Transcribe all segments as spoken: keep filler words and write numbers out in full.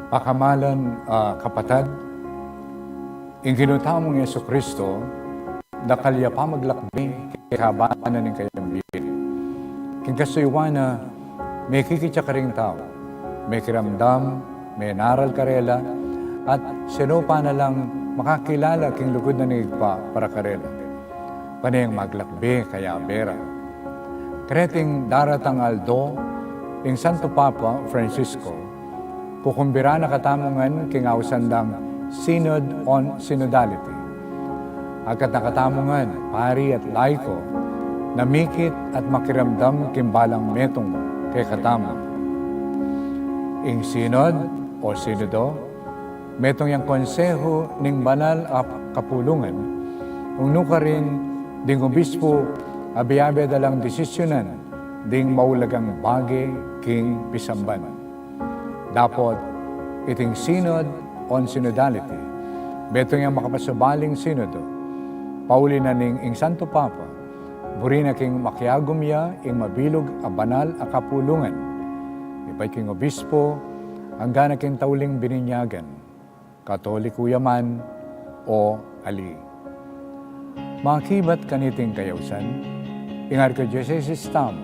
Pakamalan a kapatad, ing Ginu tamung Jesucristo, dakal ya pamaglakbe king kabanan ning kayang bie. King kasuyuan na, mekikit ya karing tau, mekiramdam, menaral karela, at sinupa na lang makakilala king lugud na ning Ibpa para karela. Pane yang maglakbe kayabe ra. Kareting daratang aldo, ing Santo Papa Francisco, kukumbira na katamu ngan king ausan dang Synod on Synodality. Agkat na katamu ngan, pari at laiko, na mikit at makiramdam king balang metung kekatamu. Ing Synod o Sinodo, metung yang konsehu ning banal a kapulungan, nung nukarin ding obispo abe-abe da lang desisyunan ding maulagang bage king pisamban. Dapot, iting Synod on Synodality, metung yang makapasubaling sinodo, pauli na ning ing Santo Papa, buri na king makiagum ya ing mabilug a banal a kapulungan, mipalit king obispo, angga na king tauling bininyagan, Katoliko ya man o ali. Makibat kaniting kayausan, ing Arkidiosesis tamu,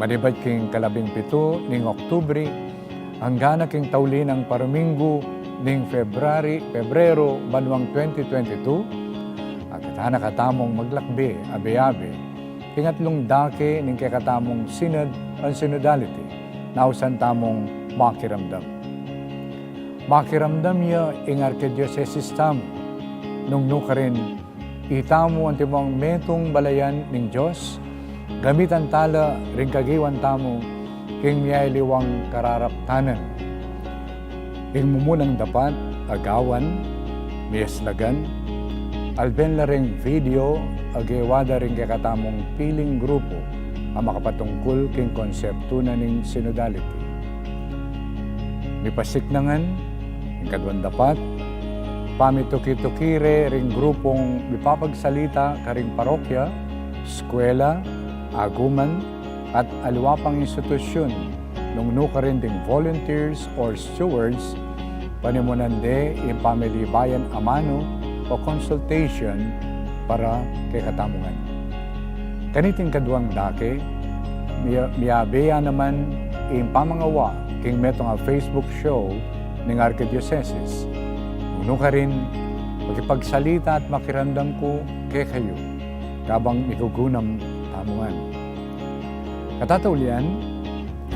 manibat king kalabing pitu ning Oktubre, angga na king tauli nang paruminggu ning February, Pebrero, banuang twenty twenty-two, agkat na katamung maglakbe abe-abe king atlung dake ning kekatamung Synod on Synodality, na ausan tamung makiramdam. Makiramdam ya ing Arkidiosesis tamu, nung nukarin itamu antimong metung balayan ning Dios, gamitan tala ring kagiwan tamu king miyaliwang kararaptanan. Ing mumunang dapat a gawan, miyaslagan, alben la ring video a gewa da ring kekatamung piling grupu a makapatungkul king konseptu na ning synodality. Mipasik na ngan, ing kaduang dapat, pamituki-tuki re ring grupung mipapagsalita karing parokya, eskwela, aguman, at aliwa pang institusyun, nung nukarin ding volunteers or stewards, panimunan de ing pamilibayan a manu o consultation para kekatamu ngan. Kaniting kaduang dake, mia-, miyabe ya naman ing pamangawa king metung a Facebook show ning Arkidiosesis. Nung nukarin, makipagsalita at makiramdam ku kekayu, kabang migugunam tamu ngan. Katataulian,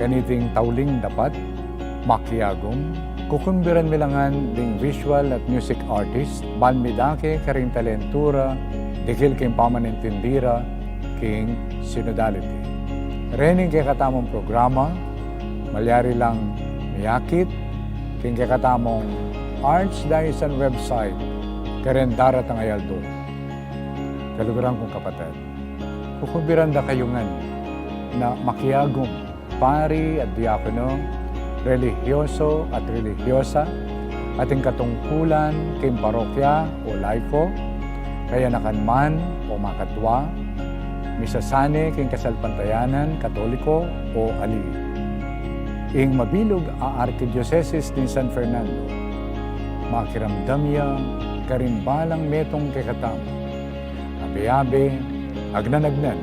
kaniting tauling dapat, makiagum, kukumbiran mi la ngan ding visual at music artist, ban midake karing talentu ra, dikil king pamanintindi ra king synodality. Rening kekatamung programa, malyari lang miyakit king kekatamung Archdiocesan website, karing daratang a aldo. Kaluguran kung kapatad, kukumbiran da kayu ngan na makiagum, pari at diakono, relihiyoso at relihiyosa, at ing katungkulan king parokya o laiko, kayanakan man o makatwa, misasane king kasalpantayanan Katoliko o ali. Ing mabilug a Arkidiosesis ning San Fernando, makiramdam ya karing balang metung kekatamu, abe-abe, agnan-agnan,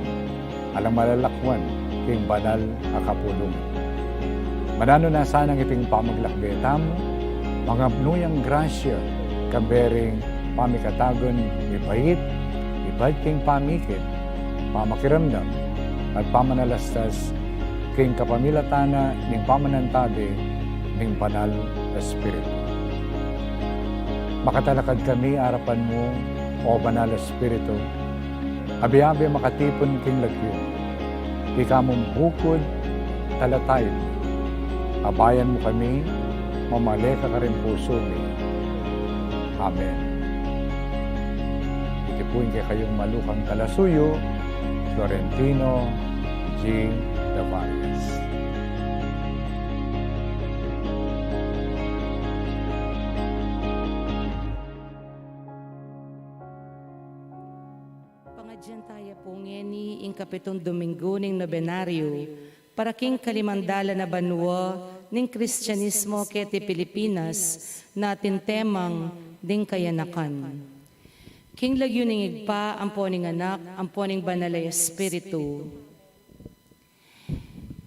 alang malalakwan king banal a kapulungan. Mananu na sanang iting pamaglakbe tamu, mangapnu yang grasya, kambe ring pamikatagun mibait, ibat king pamikit, pamakiramdam, at pamanalastas king kapamilatan na ning pamanantabe ning Banal a Espiritu. Makatalakad kami arapan mu, O Banal a Espiritu, abe-abe makatipun king lagyu, ika mung bukud, talatayu, abayan mu kami, mamale ka karing pusu mi. Amen. Iti pu ing kekayung malukang talasuyu, Florentino G. Tavares. Pangadyan taya pu ngeni ing kapitung Dominggu ning Nobenaryo, para king kalimang dalan a banua, ning Kristianismo keti Pilipinas, natin temang ding kayanakan. King lagyu ning Ibpa, ampo ning Anak, ampo ning Banal a Espiritu.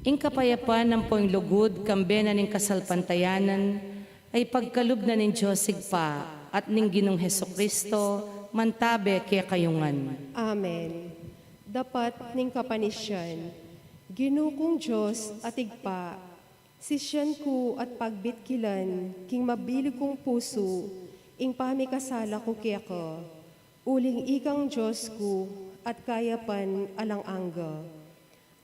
Ing kapayapan ampo ing lugud, kambe na ning kasalpantayanan, a ipagkalub na ning Dios Ibpa at ning Ginung Jesucristo, mantabe kekayu ngan. Amen. Dapat ning kapanisian. Ginu kung Dios at Ibpa, sisian ku at pagbitkilan king mabilug kung pusu ing pamikasala ku keka, uling ikang Dios ku at kayapan alang angga.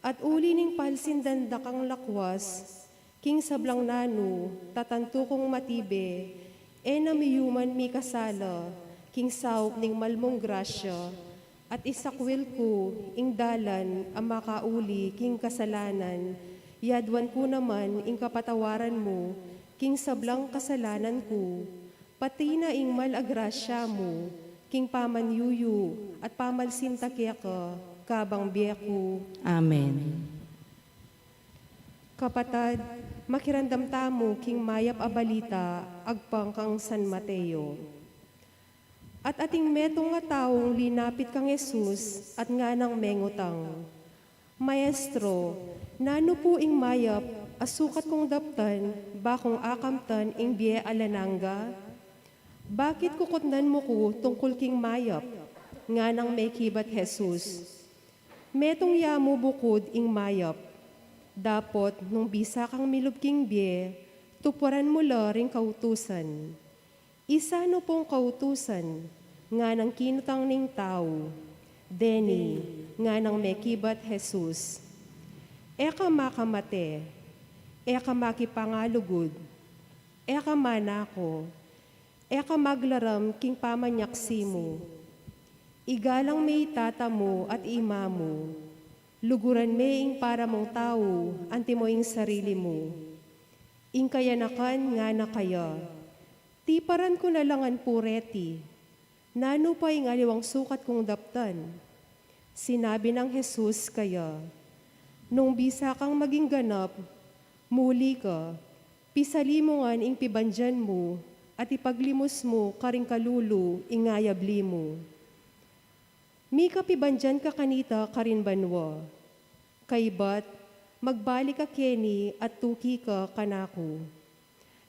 At uli ning palsindan da kang lakwas, king sablang nanu, tatantu kung matibe, e na miyuman mikasala, king saup ning malmung grasya, at isakwil ku ing dalan a makauli king kasalanan, yaduan ku naman ing kapatawaran mu, king sablang kasalanan ku, pati na ing mal a grasya mu, king pamanyuyu at pamalsinta keka, kabang bie ku. Amen. Kapatad, makiramdam tamu king mayap a balita, agpang kang San Mateo. At ating metung a taung linapit kang Jesus at nganang mengutang, "Maestro, nanu pu ing mayap a sukat kung daptan, ba kung akamtan ing bie alang angga? Bakit kukutnan mu ku tungkul king mayap?" Nganang mekibat Jesus, "Metung ya mu bukud ing mayap. Dapot nung bisa kang milub king bie, tuparan mu la ring kautusan." "Isanu pung kautusan?" nganang kinutang ning tau. "Deni," nganang mekibat Jesus, "e ka makamate, e ka makipangalugud, e ka manako, e ka maglaram king pamanyaksi mu, igalang me i tata mu at i ina mu, luguran me ing para mung tau antimo ing sarili mu." Ing kayanakan ngana kaya, "Tiparan ku na la ngan pu reti. Nanu pa ing aliwang sukat kung daptan?" Sinabi nang Jesus kaya, "Nung bisa kang maging ganap, muli ka, pisali mu ngan ing pibandian mu, at ipaglimus mu karing kalulu ing ngayabli mu. Mika pibandian ka kanita karin banua. Kaybat, magbalik ka keni at tuki ka kanaku."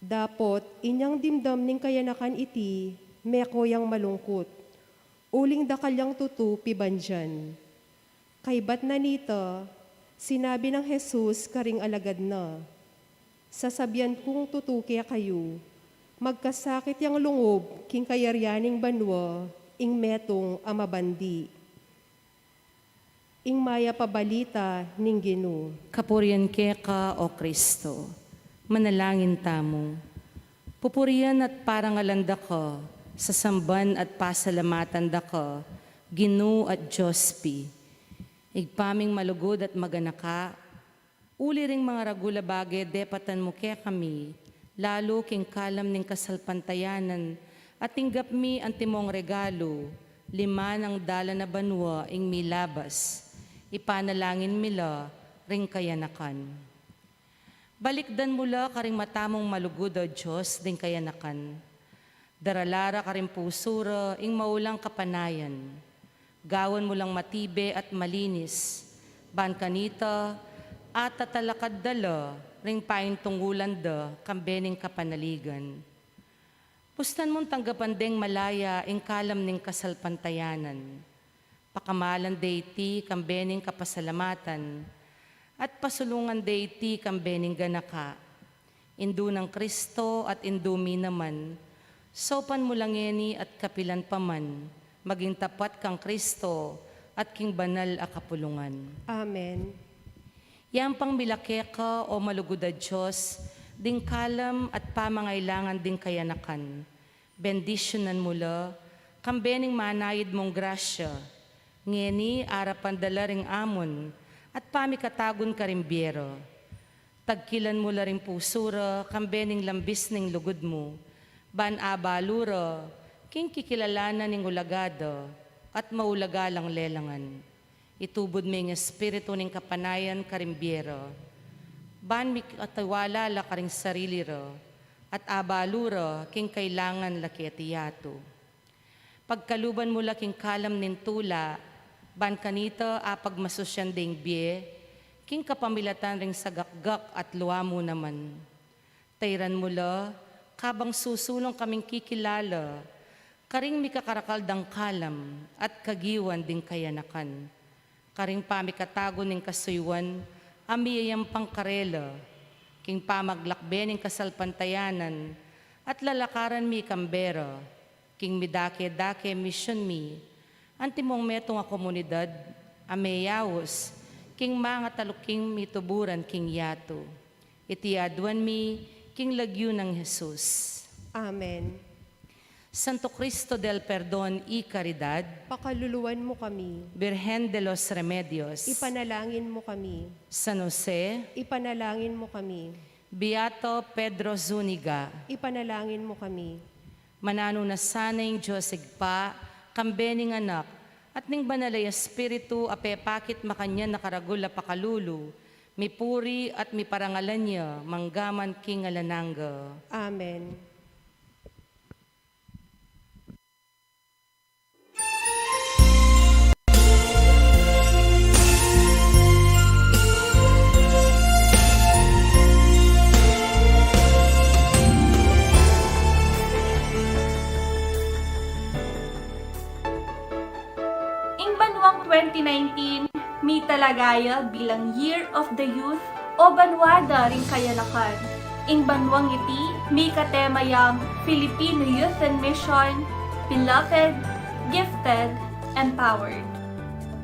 Dapot inyang dimdam ning kayanakan iti, meko yang malungkut, uling dakal yang tutu pibandian. Kaybat na nita, sinabi nang Jesus karing alagad na, "Sasabian kung tutu kekayu, magkasakit yang lungub king kayarian ning banua ing metung a mabandi." Ing mayap a balita ning Ginu. Kapurian keka, O Kristo. Manalangin tamu. Pupurian at parangalan da ka, sasamban at pasalamatan da ka, Ginu at Dios pi. Ibpa ming malugud at maganaka, uli ring mangaragul a bage depatan mu kekami, lalu king kalam ning kasalpantayanan, at tinggap mi antimong regalu, liman nang dalan a banua ing milabas, ipanalangin mi la ring kayanakan. Balikdan mu la karing mata mung malugud, O Dios, ding kayanakan. Darala ra karing pusu ra ing maulang kapanayan. Gawan mu lang matibe at malinis. Ban kanita, atatalakad da la ring paintungulan da kambe ning kapanaligan. Pustan mung tanggapan deng malaya ing kalam ning kasalpantayanan. Pakamalan de iti kambe ning kapasalamatan, at pasulungan de iti kambe ning ganaka. Indu nang Kristo at indu mi naman, saupan mu la ngeni at kapilan pa man, maging tapat kang Kristo at king banal a kapulungan. Amen. Yampang mi la keka, O malugud a Dios, ding kalam at pamangailangan ding kayanakan. Bendisyunan mu la, kambe ning manayid mung grasya. Ngeni, arapan da la ring amon, at pamikatagun karing bie ra. Tagkilan mu la ring pusu ra, kambe ning lambis ning lugud mu. Ban abalu ra, king kikilalanan ning ulaga da, at maulaga lang lelangan. Itubud me ing espiritu ning kapanayan karing bie ra. Ban mikatiwala la karing sarili ra, at abalu ra king kailangan la keti yatu. Pagkaluban mu la king kalam ning tula, ban kanita apagmasusyan ding bie, king kapamilatan ring sagakgak at lua mu naman. Tairan mu la, kabang susulung kaming kikilala, karing mikakarakal dang kalam at kagiwan ding kayanakan. Karing pamikatagun ning kasuyuan, a miyayampang karela, king pamaglakbe ning kasalpantayanan, at lalakaran mi kambe ra, king midake-dake misyun mi, antimong metung a komunidad, a meyaus, king mangataluking mituburan king yatu. Iti aduan mi, king lagyu nang Jesus. Amen. Santo Cristo del Perdon y Caridad, pakaluluan mu kami. Birhen de los Remedios, ipanalangin mu kami. San Jose, ipanalangin mu kami. Beato Pedro Zuniga, ipanalangin mu kami. Mananu na sana ing Dios Ibpa, kambe ning Anak, at ning Banal a Espiritu, a pepakit makanyan a karagul a pakalulu, mipuri at miparangalan ya, manggaman king alang angga. Amen. Ing banuang twenty nineteen, mitalaga ya bilang Year of the Youth o Banua da ring Kayanakan. Ing banuang iti, mikatema yang Filipino Youth and Mission, Beloved, Gifted, Empowered.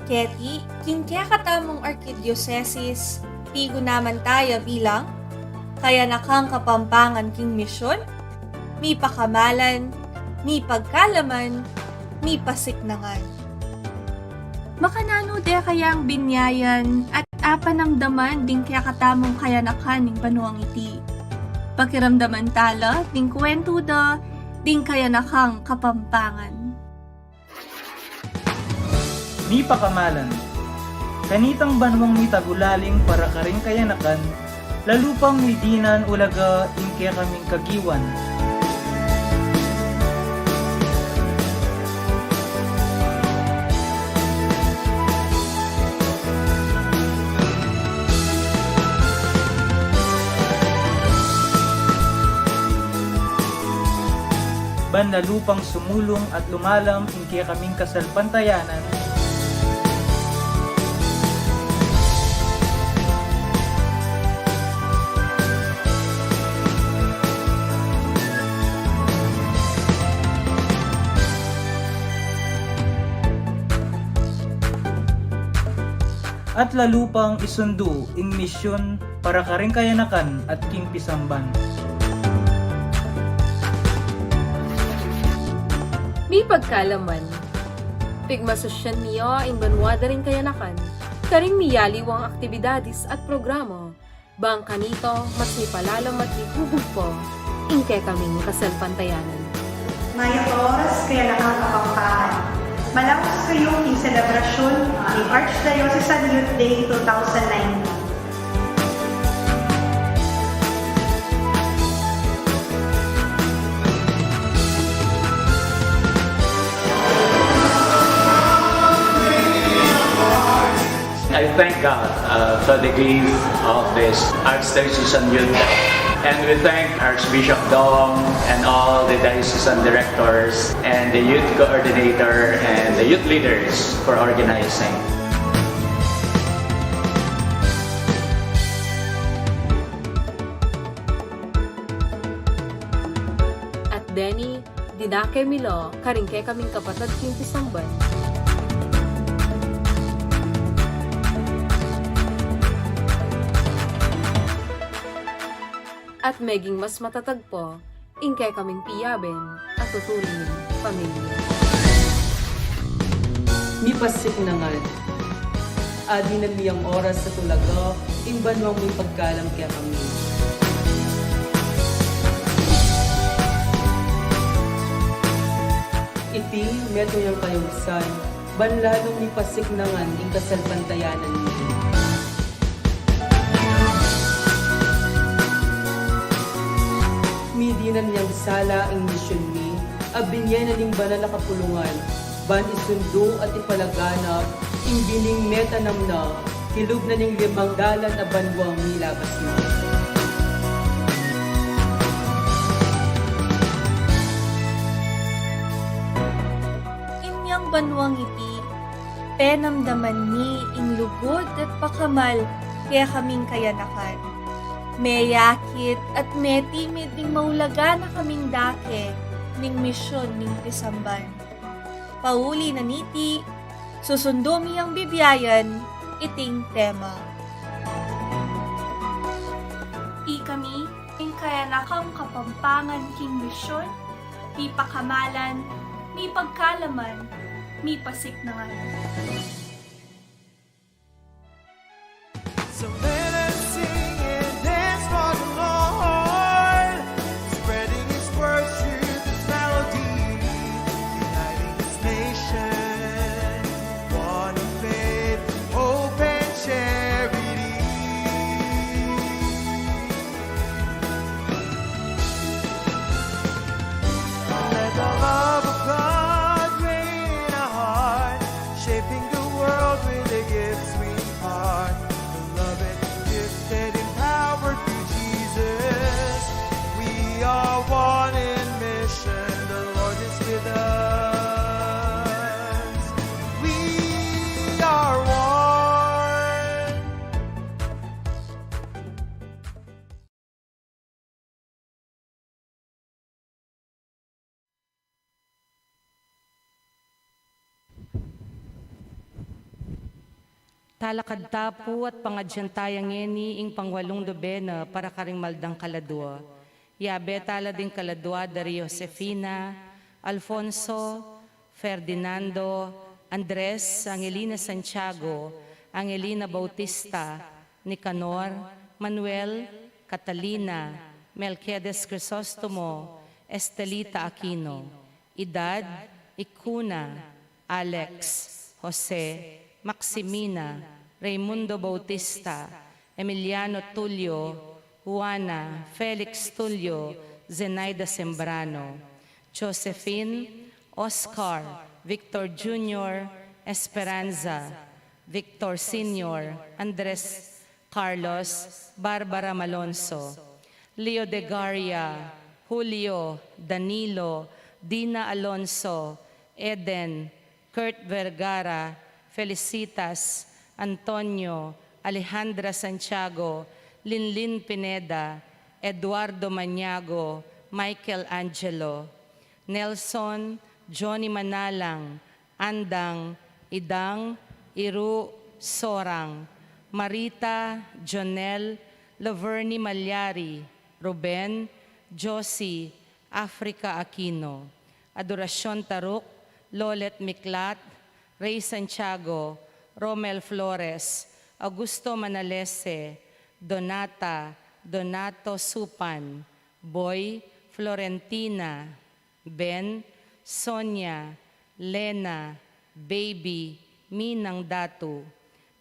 Keti, king kekatamung arkidiosesis, pigunaman taya bilang Kayanakang Kapampangan king Misyun, mipakamalan, mipagkalaman, mipasiknangan. Makananu de kayang binyayan at apanamdaman ding kekatamung kayanakan ning banuang iti? Pakiramdaman tala ding kwentu da ding Kayanakang Kapampangan. Mipakamalan. Kanitang banuang mitagulaling para karing kayanakan, lalu pang midinan ulaga ing kekaming kagiwan. Ban lalu pang sumulung at lumalam ing kekaming kasalpantayanan. At lalu pang isundu ing misyun para karing kayanakan at king pisamban. Mipagkalaman. Pigmasusyan mi ya ing banua da ring kayanakan karing miyaliwang aktibidades at programa, bang kanita mas mipalalam at mihubug pa ing kekaming kasalpantayanan. Mayap a oras, Kayanakang Kapampangan. Malaus kayu king selebrasyun ning Archdiocesan Youth Day two thousand nineteen. I thank God, uh, for the gift of this Archdiocesan Youth Day. And we thank Archbishop Dong and all the diocesan directors and the youth coordinator and the youth leaders for organizing. At deni, dinake mi la karing kekaming kapatad king pisamban. At meging mas matatag pa ing kekaming piyaben a tuturing pamilya. Mipasiknangan. Adinan mi yang oras a tulaga ing banuang mipagkalam kekami. Iti, metung yang kayausan, ban lalung mipasiknangan ing kasalpantayanan mi. Nang sala ing misyun mi, a binye na ning banal a kapulungan, ban isundu at ipalaganap ing bining metanam na, kilub na ning limang dalan a banwang nilabas na. Inyang banwang iti, penamdaman mi ing lugud at pakamal kekaming kayanakan. Meyakit at metimid ing maulaga na kaming dake ning misyun ning pisamban. Pauli na niti, susundu mi yang bibiayan iting tema. Ikami, ing kayanakang Kapampangan king misyun, mipakamalan, mipagkalaman, mipasiknangan. So let us sing and dance for the Lord, spreading His word through this melody, uniting this nation, one in faith, hope, and charity. Let the love of God reign in our heart, shaping the world with the gifts we impart. Beloved, gifted, empowered through Jesus, we are one in mission. The Lord is with us. We are one. Talakad ta pu at pangadyan taya ngeni ing pangwalung nobena para karing maldang kaladua. Yabe tala ding kaladua da ri Josefina, Alfonso, Ferdinando, Andres, Angelina Santiago, Angelina Bautista, Nicanor, Manuel, Catalina, Melquiades Crisostomo, Estelita Aquino. Edad, Icuna, Alex, Jose, Maximina, Raimundo Bautista, Emiliano Tulio, Juana, Felix Tulio, Zenaida Sembrano, Josephine, Oscar, Victor Junior, Esperanza, Victor Senior, Andres, Carlos, Barbara Malonzo, Leo de Garia, Julio, Danilo, Dina Alonso, Eden, Kurt Vergara, Felicitas, Antonio, Alejandra Santiago, Linlin Pineda, Eduardo Maniago, Michael Angelo, Nelson, Johnny Manalang, Andang, Idang, Iru, Sorang, Marita, Jonel, Laverny Malyari, Ruben, Josie, Africa Aquino. Adoracion Taruk, Lolet Miklat, Ray Santiago, Romel Flores, Augusto Manalese, Donata, Donato Supan, Boy, Florentina, Ben, Sonia, Lena, Baby, Minang Datu,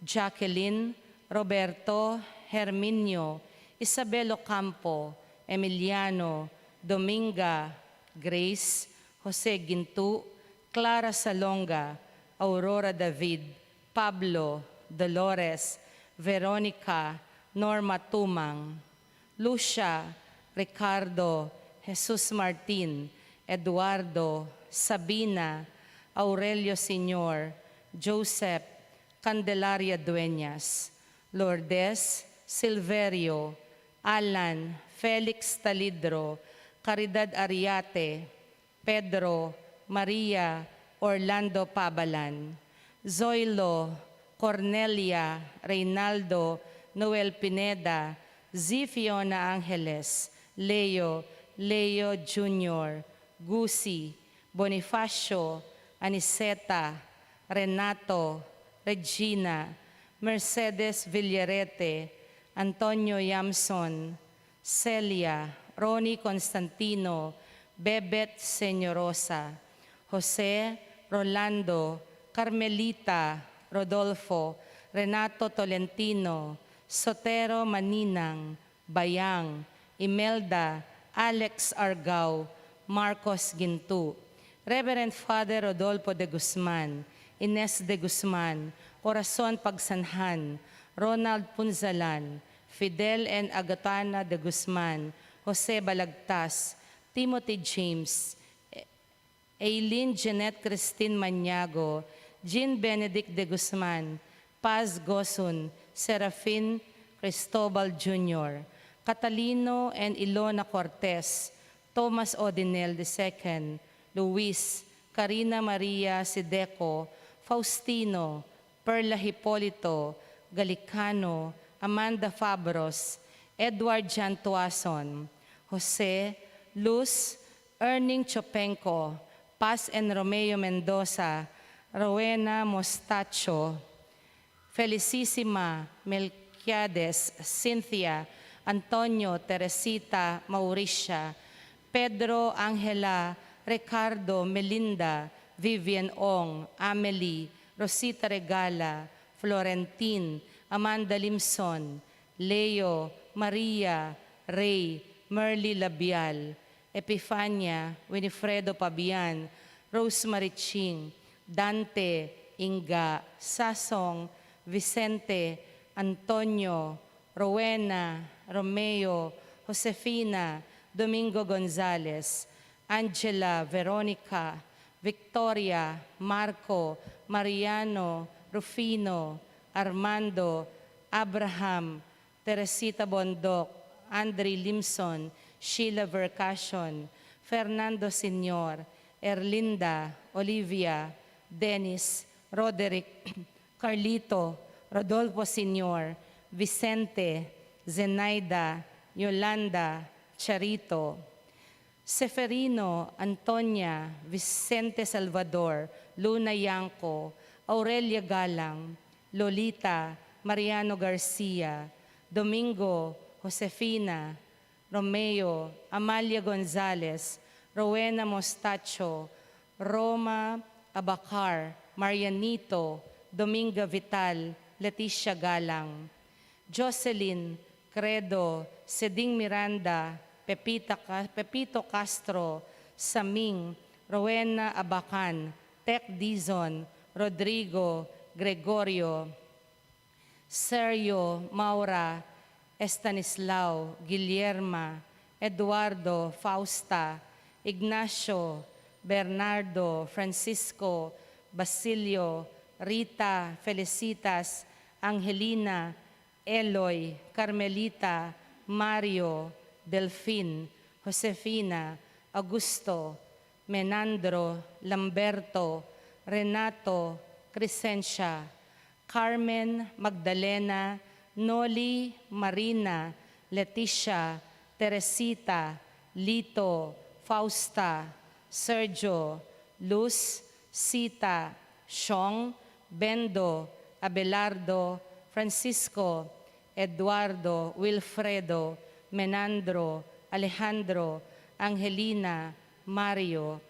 Jacqueline, Roberto, Herminio, Isabel Ocampo, Emiliano, Dominga, Grace, Jose Gintu, Clara Salonga, Aurora David, Pablo, Dolores, Veronica, Norma Tumang, Lucia, Ricardo, Jesus Martin, Eduardo, Sabina, Aurelio Senior, Joseph, Candelaria Dueñas, Lourdes, Silverio, Alan, Felix Talidro, Caridad Ariate, Pedro, Maria, Orlando Pabalan, Zoilo, Cornelia, Reynaldo, Noel Pineda, Zi Fiona Angeles, Leo, Leo Junior, Gusi, Bonifacio, Aniceta, Renato, Regina, Mercedes Villarete, Antonio Yamson, Celia, Ronnie Constantino, Bebet Señorosa, Jose, Rolando, Carmelita, Rodolfo, Renato Tolentino, Sotero Maninang, Bayang, Imelda, Alex Argao, Marcos Gintu, Reverend Father Rodolfo de Guzman, Ines de Guzman, Corazon Pagsanhan, Ronald Punzalan, Fidel and Agatana de Guzman, Jose Balagtas, Timothy James, Aileen Jeanette Christine Maniago, Jean Benedict de Guzman, Paz Gosun, Serafin Cristobal Junior, Catalino and Ilona Cortez, Thomas Odinel the second, Luis, Karina Maria Sideco, Faustino, Perla Hipolito, Galicano, Amanda Fabros, Edward John Tuason, Jose, Luz, Erning Chopenco, Paz and Romeo Mendoza, Rowena Mostacho, Felicissima, Melquiades, Cynthia, Antonio, Teresita, Mauricia, Pedro, Angela, Ricardo, Melinda, Vivian Ong, Amelie, Rosita Regala, Florentin, Amanda Limson, Leo, Maria, Rey, Merly Labial, Epifania, Winifredo Pabian, Rosemary Ching, Dante, Inga, Sasong, Vicente, Antonio, Rowena, Romeo, Josefina, Domingo Gonzalez, Angela, Veronica, Victoria, Marco, Mariano, Rufino, Armando, Abraham, Teresita Bondoc, Andre Limson, Sheila Vercasion, Fernando Senior, Erlinda, Olivia, Dennis, Roderick, Carlito, Rodolfo Senior, Vicente, Zenaida, Yolanda, Charito, Seferino, Antonia, Vicente Salvador, Luna Yanco, Aurelia Galang, Lolita, Mariano Garcia, Domingo, Josefina, Romeo, Amalia Gonzalez, Rowena Mostacho, Roma Abacar, Marianito, Dominga Vital, Leticia Galang, Jocelyn, Credo, Seding Miranda, Pepita Ca-, Pepito Castro, Saming, Rowena Abacan, Tec Dizon, Rodrigo, Gregorio, Sergio, Maura, Estanislao, Guillerma, Eduardo, Fausta, Ignacio, Bernardo, Francisco, Basilio, Rita, Felicitas, Angelina, Eloy, Carmelita, Mario, Delfin, Josefina, Augusto, Menandro, Lamberto, Renato, Crescencia, Carmen, Magdalena, Noli, Marina, Leticia, Teresita, Lito, Fausta, Sergio, Luz, Sita, Shong, Bendo, Abelardo, Francisco, Eduardo, Wilfredo, Menandro, Alejandro, Angelina, Mario,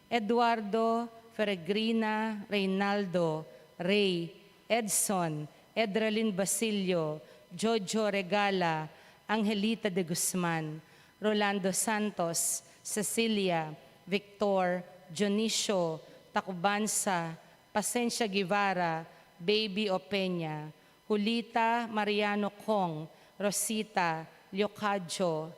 Eduardo, Feregrina, Reynaldo, Rey, Edson, Edralyn Basilio, Jojo Regala, Angelita de Guzman, Rolando Santos, Cecilia, Victor, Dionisio, Tacubanza, Pasencia Guevara, Baby Opeña, Julita, Mariano Cong, Rosita, Leocadio,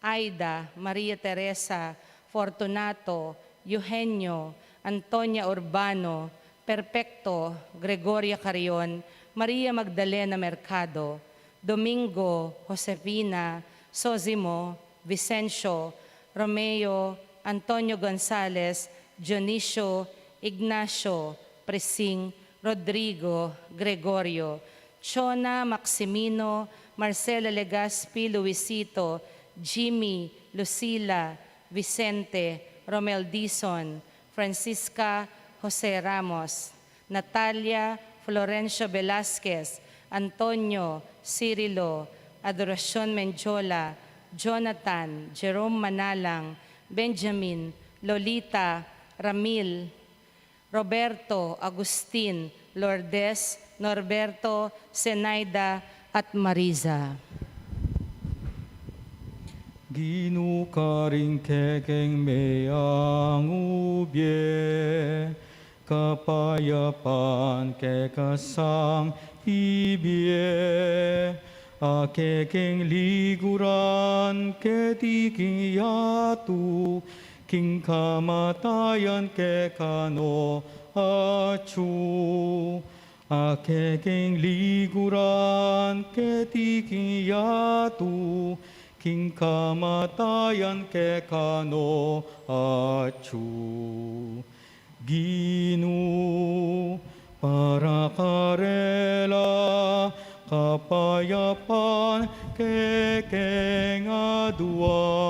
Aida, Maria Teresa, Fortunato, Eugenio, Antonia Urbano, Perfecto, Gregoria Carrion, Maria Magdalena Mercado, Domingo, Josefina, Sosimo, Vicencio, Romeo, Antonio Gonzalez, Dionisio, Ignacio, Prising, Rodrigo, Gregorio, Chona, Maximino, Marcela Legazpi, Luisito, Jimmy, Lucila, Vicente, Romel Dizon, Francisca, Jose Ramos, Natalia, Florencio Velasquez, Antonio, Cirilo, Adoracion Mendiola, Jonathan, Jerome Manalang, Benjamin, Lolita, Ramil, Roberto, Agustin, Lourdes, Norberto, Zenaida, at Mariza. Ginu, karing kekeng meangu bie, kapayapan keka sang ibie. A kekeng liguran keti king yatu, king kamatayan keka no atyu. A kekeng liguran keti king yatu, king kamatayan keka no atyu. Ginu, para karela kapayapan kekeng aduan.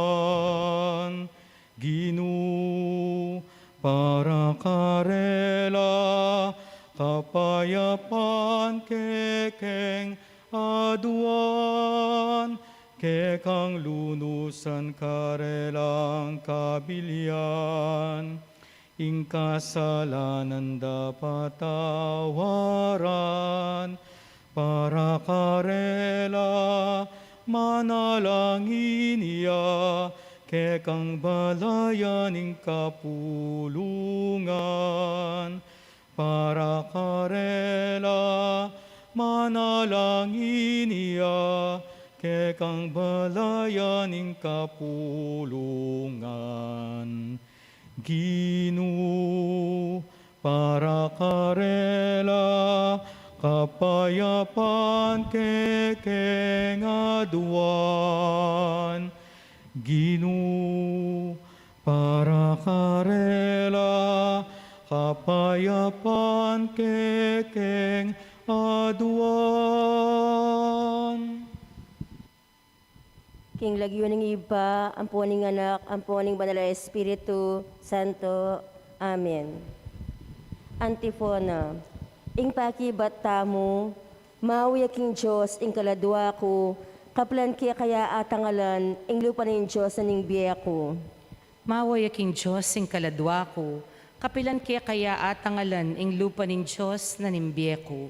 Ginu, para karela kapayapan kekeng aduan, kekang lunusan karelang kabilian, ing kasalanan da patawaran, para karela manalangin ya kekang balayan ning kapulungan. Para karela manalangin ya kekang balayan ning kapulungan. Ginu, para karela kapayapan kekeng aduan. Ginu, para karela kapayapan kekeng aduan. King lagyu ning Ibpa, ampo ning Anak, ampo ning Banal a Espiritu Santo. Amen. Antifona. Ing pakibat tamu. Mawa ya king Dios ing kaladua ku, kapilan keka ya atangalan ing lupa ning Dios na ning bie ku. Mawa ya king Dios ing kaladua ku, kapilan keka ya atangalan ing lupa ning Dios na ning bie ku.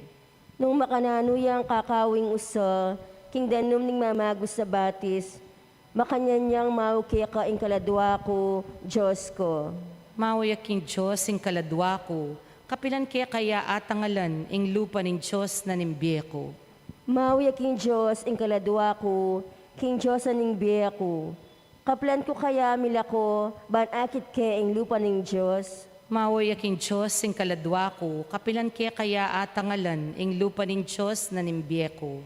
Nung makananu yang kakawing usa king danum ning mamagus a batis, makanyan yang mawa keka ing kaladua ku, Dios ku. Mawa ya king Dios ing kaladua ku, kapilan keka ya atangalan ing lupa ning Dios na ning bie ku. Mawa ya king Dios ing kaladua ku, king Dios na ning bie ku. Kapilan ku kaya milako ban akit ke ing lupa ning Dios? Mawa ya king Dios ing kaladua ku, kapilan keka ya atangalan ing lupa ning Dios na ning bie ku.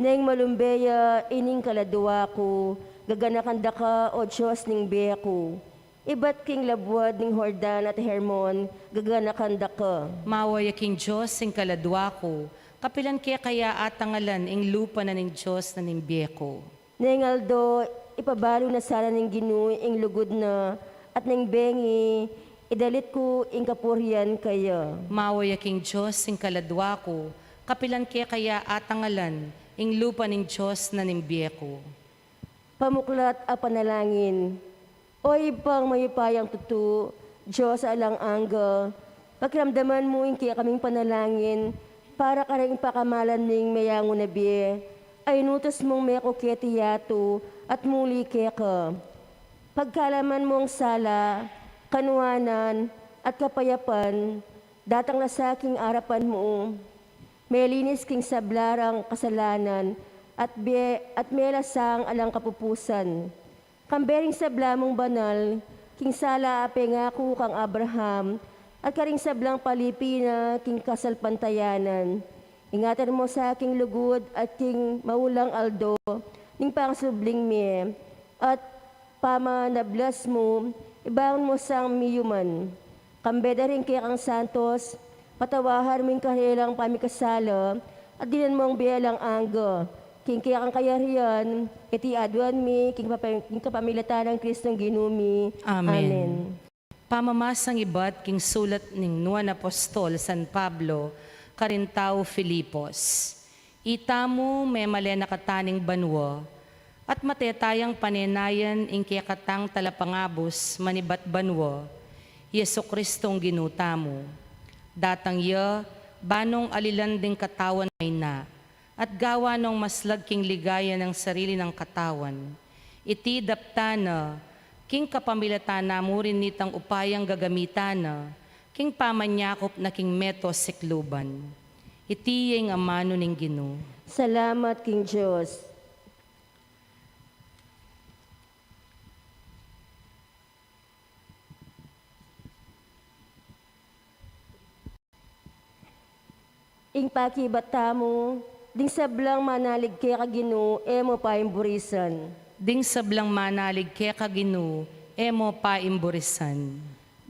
Neng malumbe ya ining kaladua ku, gaganakan da ka, o Dios ning bie ku. Ibat king labuad ning Jordan at Hermon, gaganakan da ka. Mawa ya king Dios ing kaladua ku, kapilan keka ya atangalan ing lupa na ning Dios na ning bie ku. Neng aldo, ipabalu na sana ning Ginu ing lugud na, at neng bengi, idalit ku ing kapurian kaya. Mawa ya king Dios ing kaladua ku, kapilan keka ya atangalan ing lupa ning Dios na ning bie ku. Pamuklat a panalangin. O Ibpang mayupayang tutu, Dios a alang angga, pakiramdaman mu ing kekaming panalangin para kareng pakamalan ning meangu na bie a inutus mung meku keti yatu at muli keka. Pagkalaman mu ing sala, kanuanan, at kapayapan, datang na sa king arapan mu, melinis king sabla rang kasalanan at bie, at mela sang alang kapupusan. Kambe ring sabla mung banal, king sala a pengaku kang Abraham, at karing sablang palipi na king kasalpantayanan. Ingatan mu sa king lugud at king maulang aldo ning pangasubling mie, at pamanablas mu, ibangun mu sang miyuman. Kambe da ring kekang santos, patawaran mu ing karelang pamikasala, at dinan mung bie alang angga. King kekang kayarian, iti aduan mi, king papa-, king kapamilatan nang Kristong Ginu mi. Amen. Amen. Pamamasang ibat king sulat ning Nuan Apostol San Pablo karing tau Filipos. Itamu, memalen na kataning banua, at mate tayang panenayan ing kekatang talapangabus manibat banua, Jesucristong Ginu tamu. Datang ya, ba nong alilan ding katawan mayna, at gawa nong maslag king ligaya ning sarili nang katawan, Iti daptan na, king kapamilatan na mu rin nitang upayang gagamitan na, king pamanyakup na king meto sikluban. Iti ya ing amanu ning Ginu. Salamat king Dios. Ing pakibat tamu, ding sablang manalig keka Ginu, e mu paimburisan. Ding sablang manalig keka Ginu, e mu paimburisan.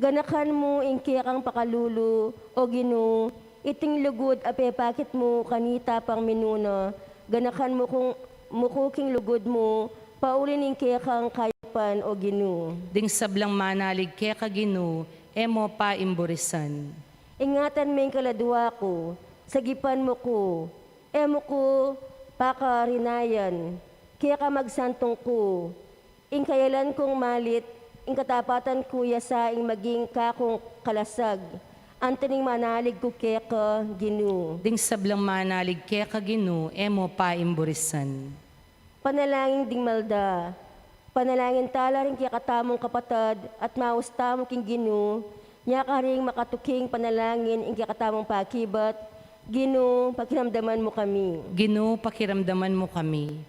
Ganakan mu ing kekang pakalulu, o Ginu, iting lugud a pepakit mu kanita pang minuna, ganakan mu kung muku king lugud mu, pauli ning kekang kayapan, o Ginu. Ding sablang manalig keka Ginu, e mu paimburisan. Ingatan me ing kaladua ku, sagipan mu ku, e mu ku pakarinayan, keka magsantung ku, ing kayalan kung malit, ing katapatan ku ya sa ing maging kakung kalasag, anting manalig ku keka Ginu. Ding sablang manalig keka Ginu, e mu paimburisan. Panalangin ding malda. Panalangin tala ring kekatamung kapatad at maus tamu king Ginu, nya karing makatuking panalangin ing kekatamung pakibat, Ginu, pakiramdaman mu kami. Ginu, pakiramdaman mu kami.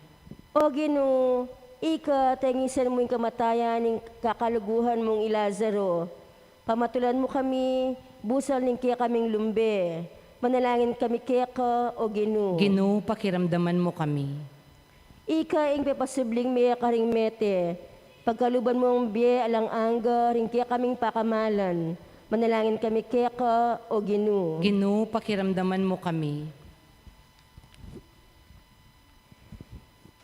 O Ginu, ika tengisan mu ing kamatayan ning kakaluguhan mung i Lazaro. Pamatulan mu kami, busal ning kekaming lumbe. Manalangin kami keka, o Ginu. Ginu, pakiramdaman mu kami. Ika ing pepasubling mie karing mete, pagkaluban mung bie alang angga ring kekaming pakamalan. Manalangin kami keka, o Ginu. Ginu, pakiramdaman mu kami.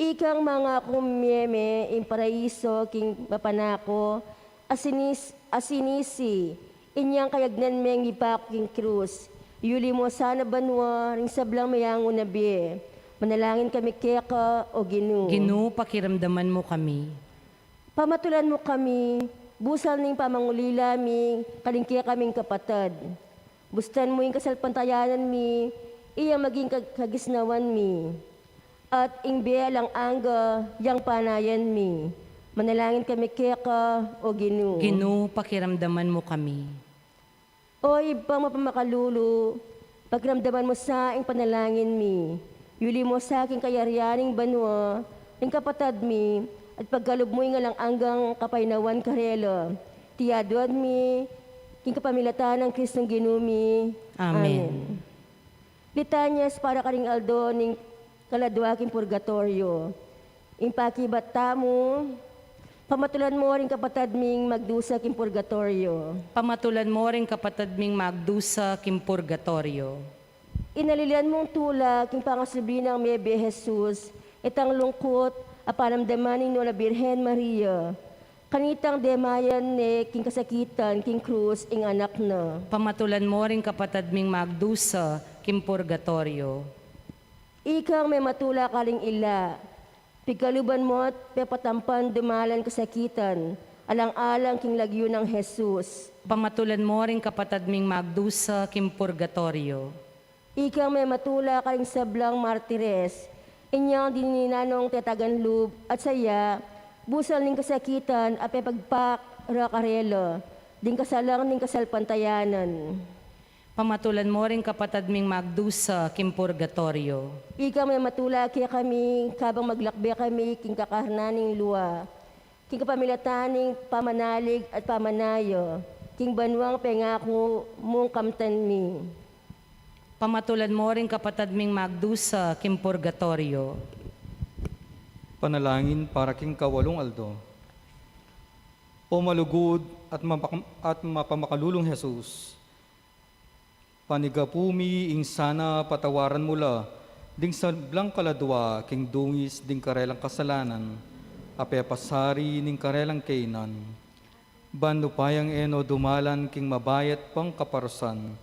Ikang mangakung mie me ing paraiso king mapanako, asinis, asinisi, inyang kayagnan meng ipaku king krus. Yuli mu sana banua ring sablang meyangu na bie. Manalangin kami keka, o Ginu. Ginu, pakiramdaman mu kami. Pamatulan mu kami, busal ning pamangulila mi karing kekaming kapatad. Bustan mu ing kasalpantayanan mi, iyang maging kag-, kagisnawan mi. At ing bie alang angga, yang panayan mi. Manalangin kami keka, o Ginu. Ginu, pakiramdaman mu kami. O Ibpang mapamakalulu, pakiramdaman mu sa ing panalangin mi. Yuli mu sa king kayarian ning banua, ring kapatad mi, at pagkalub mu ing alang anggang kapaynawan karela. Iti adwan mi, king kapamilatan nang Kristong Ginu mi. Amen. Amen. Litanyas para karing aldo ning kaladua king purgatoryo. Ing pakibat tamu, pamatulan mu ring kapatad ming magdusa king purgatoryo. Pamatulan mu ring kapatad ming magdusa king purgatoryo. Inalilan mung tula king pangasubli nang mebie Jesus, itang lungkut a panamdaman ning Nuan a Birhen Maria. Kanitang demayan ne king kasakitan king krus ing anak na. Pamatulan mu ring kapatad ming magdusa king purgatoryo. Ikang mematula karing ila, pigkaluban mu't pepatampan dumalan kasakitan, alang-alang king lagyu nang Jesus. Pamatulan mu ring kapatad ming magdusa king purgatoryo. Ikang mematula karing sablang martires, inyang dinan nong tetagan lub at saya, busal ning kasakitan a pepagpak ra karela, ding kasalang ning kasalpantayanan. Pamatulan mu ring kapatad ming magdusa king purgatoryo. Ikang mematula kekami, kabang maglakbe kami king kakarnan ning lua. King kapamilatan ning pamanalig at pamanaya, king banuang pengaku mung kamtan mi. Pamatulan mu ring kapatad ming magdusa king purgatoryo. Panalangin para king kawalung aldo. O malugud at mapak-, at mapamakalulung Jesus, panigapu mi ing sana patawaran mu la ding sablang kaladua king dungis ding karelang kasalanan a pepasari ning karelang kaynan. Ban upayang e no dumalan king mabayat pang kaparusan,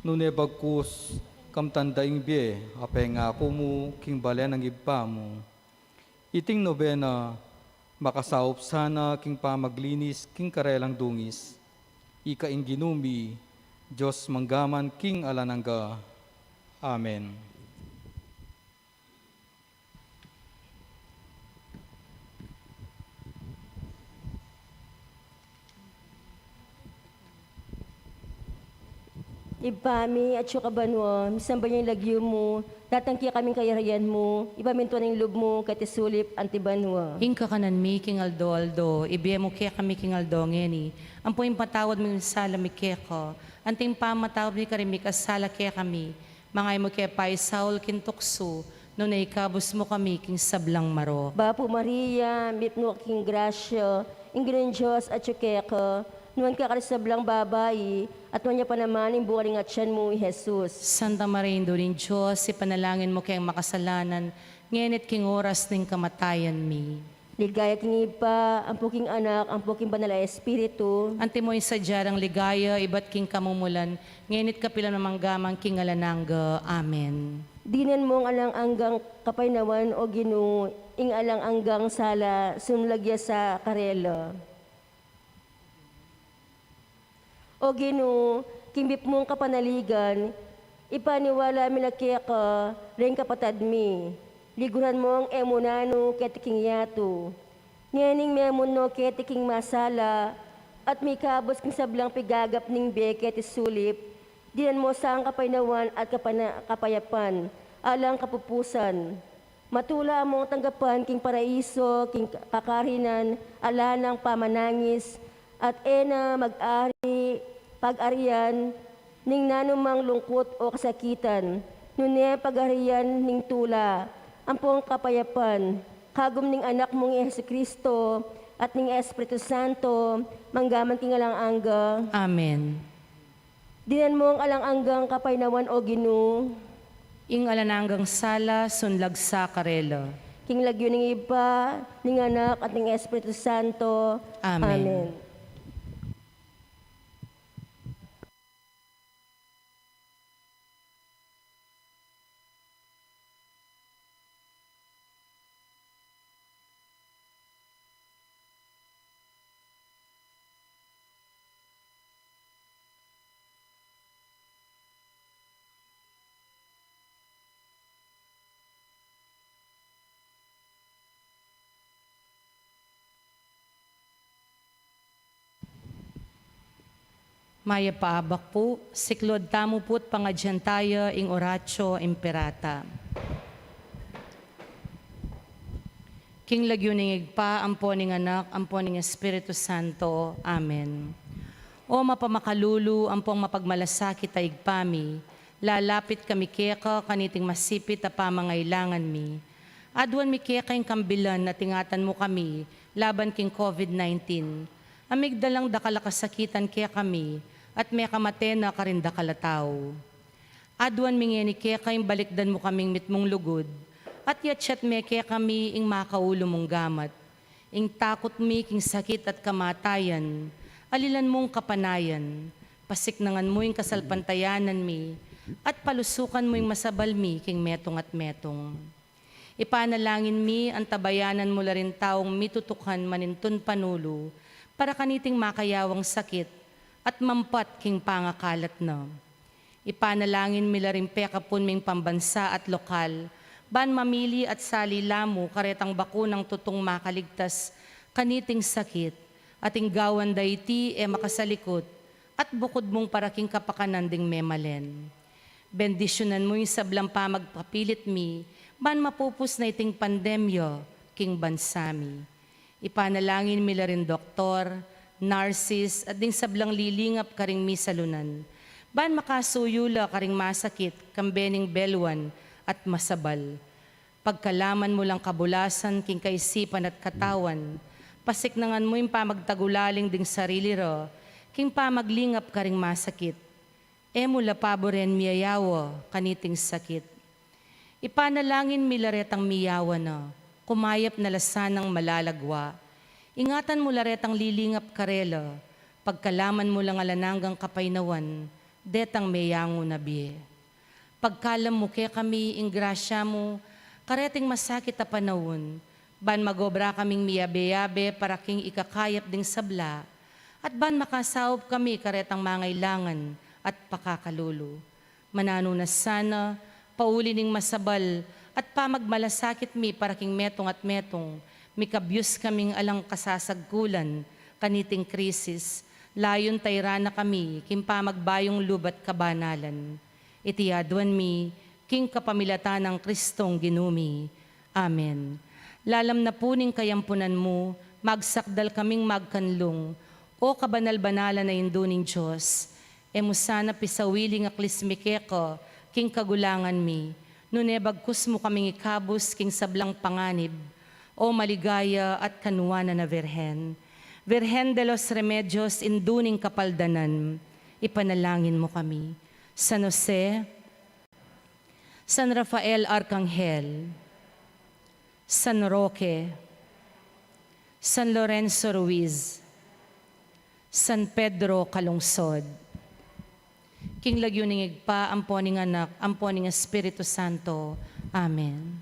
nune bagkus kamtan da ing bie a pengaku mu king bale nang Ibpa mu. Iting nobena, makasaup sana king pamaglinis king karelang dungis. Ika ing Ginu mi, Dios manggaman king alang angga. Amen. Ibpa mi, atsu ka banua, misamban ya ing lagyu mu, datang kekami ing kayarian mu, mipamintuan ing lub mu, keti sulip anti banua. Ing kakanan mi king aldo-aldo, ibie mu kekami king aldo ngeni, ampo ipatawad mu ing sala mi keka, anti ing pamamatawad mi karing mikasala kekami, manga e mu ke paisaul king tuksu, nune ikabus mu kami king sablang marok. Bapu Maria, mitmu ka king grasya, ing Ginung Dios atsu keka, nuan ka karing sablang babai, at nuan ya pa naman ing bunga ning atian mu, i Jesus. Santa Maria, Indu ning Dios, ipanalangin mu keng makasalanan, ngeni at king oras ning kamatayan mi. Ligaya king Ibpa, ampo king Anak, ampo king Banal a Espiritu. Antimo ing sadya nang ligaya, ibat king kamumulan, ngeni at kapilan man mangga man king alang angga. Amen. Dinan mu ing alang anggang kapaynawan, O Ginu, ing alang anggang sala, sunlag ya sa karela. O Ginu, king mipnung kapanaligan, ipaniwala mi la keka, reng kapatad mi. Liguran mung e mu nanu keti king yatu. Ngening memun no keti king masala, at mikabus king sablang pigagap ning bie keti sulip, dinan mu sa ing kapaynawan at kapana-, kapayapan, alang kapupusan. Matula mung tanggapan king paraiso, king kakarinan, ala nang pamanangis, at e na mag-ari, pag-arian, ning nanumang lungkut o kasakitan, nune pag-arian ning tula, ampong kapayapan, kagum ning Anak mung i Jesucristo, at ning Espiritu Santo, mangga man king alang angga. Amen. Dinan mu ing alang anggang kapaynawan, O Ginu. Ing alang anggang sala, sunlag sa karela. King lagyu ning Ibpa, ning Anak, at ning Espiritu Santo. Amen. Amen. Mayap a abak pu, siklaud tamu pu't pangadyan taya ing Oratio Imperata. King lagyu ning Ibpa, ampo ning Anak, ampo ning Espiritu Santo. Amen. O mapamakalulu, ampong mapagmalasakit a Ibpa mi, lalapit kami keka kaniting masipit a pamangailangan mi. Aduan mi keka ing kambilan at ingatan mu kami laban king COVID nineteen. A migdalang dakal a kasakitan kekami, at mekamate na karing dakal a tau. Aduan mi ngeni keka ing balikdan mu kaming mitmung lugud, at yatsat me kekami ing makaulu mung gamat. Ing takut mi king sakit at kamatayan, alilan mung kapanayan, pasiknangan mu ing kasalpantayanan mi, at palusukan mu ing masabal mi king metung at metung. Ipanalangin mi, antabayanan mu la ring taung mitutukan manintun panulu para kaniting makayawang sakit at mampat king pangakalat na. Ipanalangin mi la ring pekapun ming pambansa at lokal, ban mamili at sali la mu karetang bakunang tutung makaligtas kaniting sakit, at ing gawan da iti e makasalikut, at bukud mung para king kapakanan ding memalen. Bendisyunan mu ing sablang pamagpapilit mi, ban mapupus na iting pandemya king bansa mi. Ipanalangin mi la ring doktor, narsis, at ding sablang lilingap karing misalunan, ban makasuyu la karing masakit, kambe ning beluan at masabal. Pagkalaman mu lang kabulasan king kaisipan at katawan, pasiknangan mu ing pamagtagulaling ding sarili ra king pamaglingap karing masakit. E mu la paburen miyayawa kaniting sakit. Ipanalangin mi la retang miyawa na, kumayap na la sanang malalagwa. Ingatan mu la retang lilingap karela, pagkalaman mu lang alang anggang kapaynawan detang meyangu na bie. Pagkalam mu kekami ing grasya mu kareting masakit a panaun, ban magobra kaming miyabe-yabe para king ikakayap ding sabla, at ban makasaup kami karetang mangailangan at pakakalulu. Mananu na sana, pauli ning masabal at pamagmalasakit mi para king metung at metung, mikabyus kaming alang kasasagkulan kaniting krisis, Layun tairan na kami king pamagbayung lub at kabanalan. Iti aduan mi king kapamilatan nang Kristong Ginu mi. Amen. Lalam na pu ning kayampunan mu, magsakdal kaming magkanlung, O kabanal-banalan a Indu ning Dios, e mu sana pisawili ing aklis mi keka king kagulangan mi, nune bagkus mu kaming ikabus king sablang panganib, O maligaya at kanuanan a Virgen. Virgen de los Remedios, Indu ning Kapaldanan, ipanalangin mu kami. San Jose, San Rafael Arkanghel, San Roque, San Lorenzo Ruiz, San Pedro Calungsod. King lagyu ning Ibpa, ampo ning Anak, ampo ning Espiritu Santo. Amen.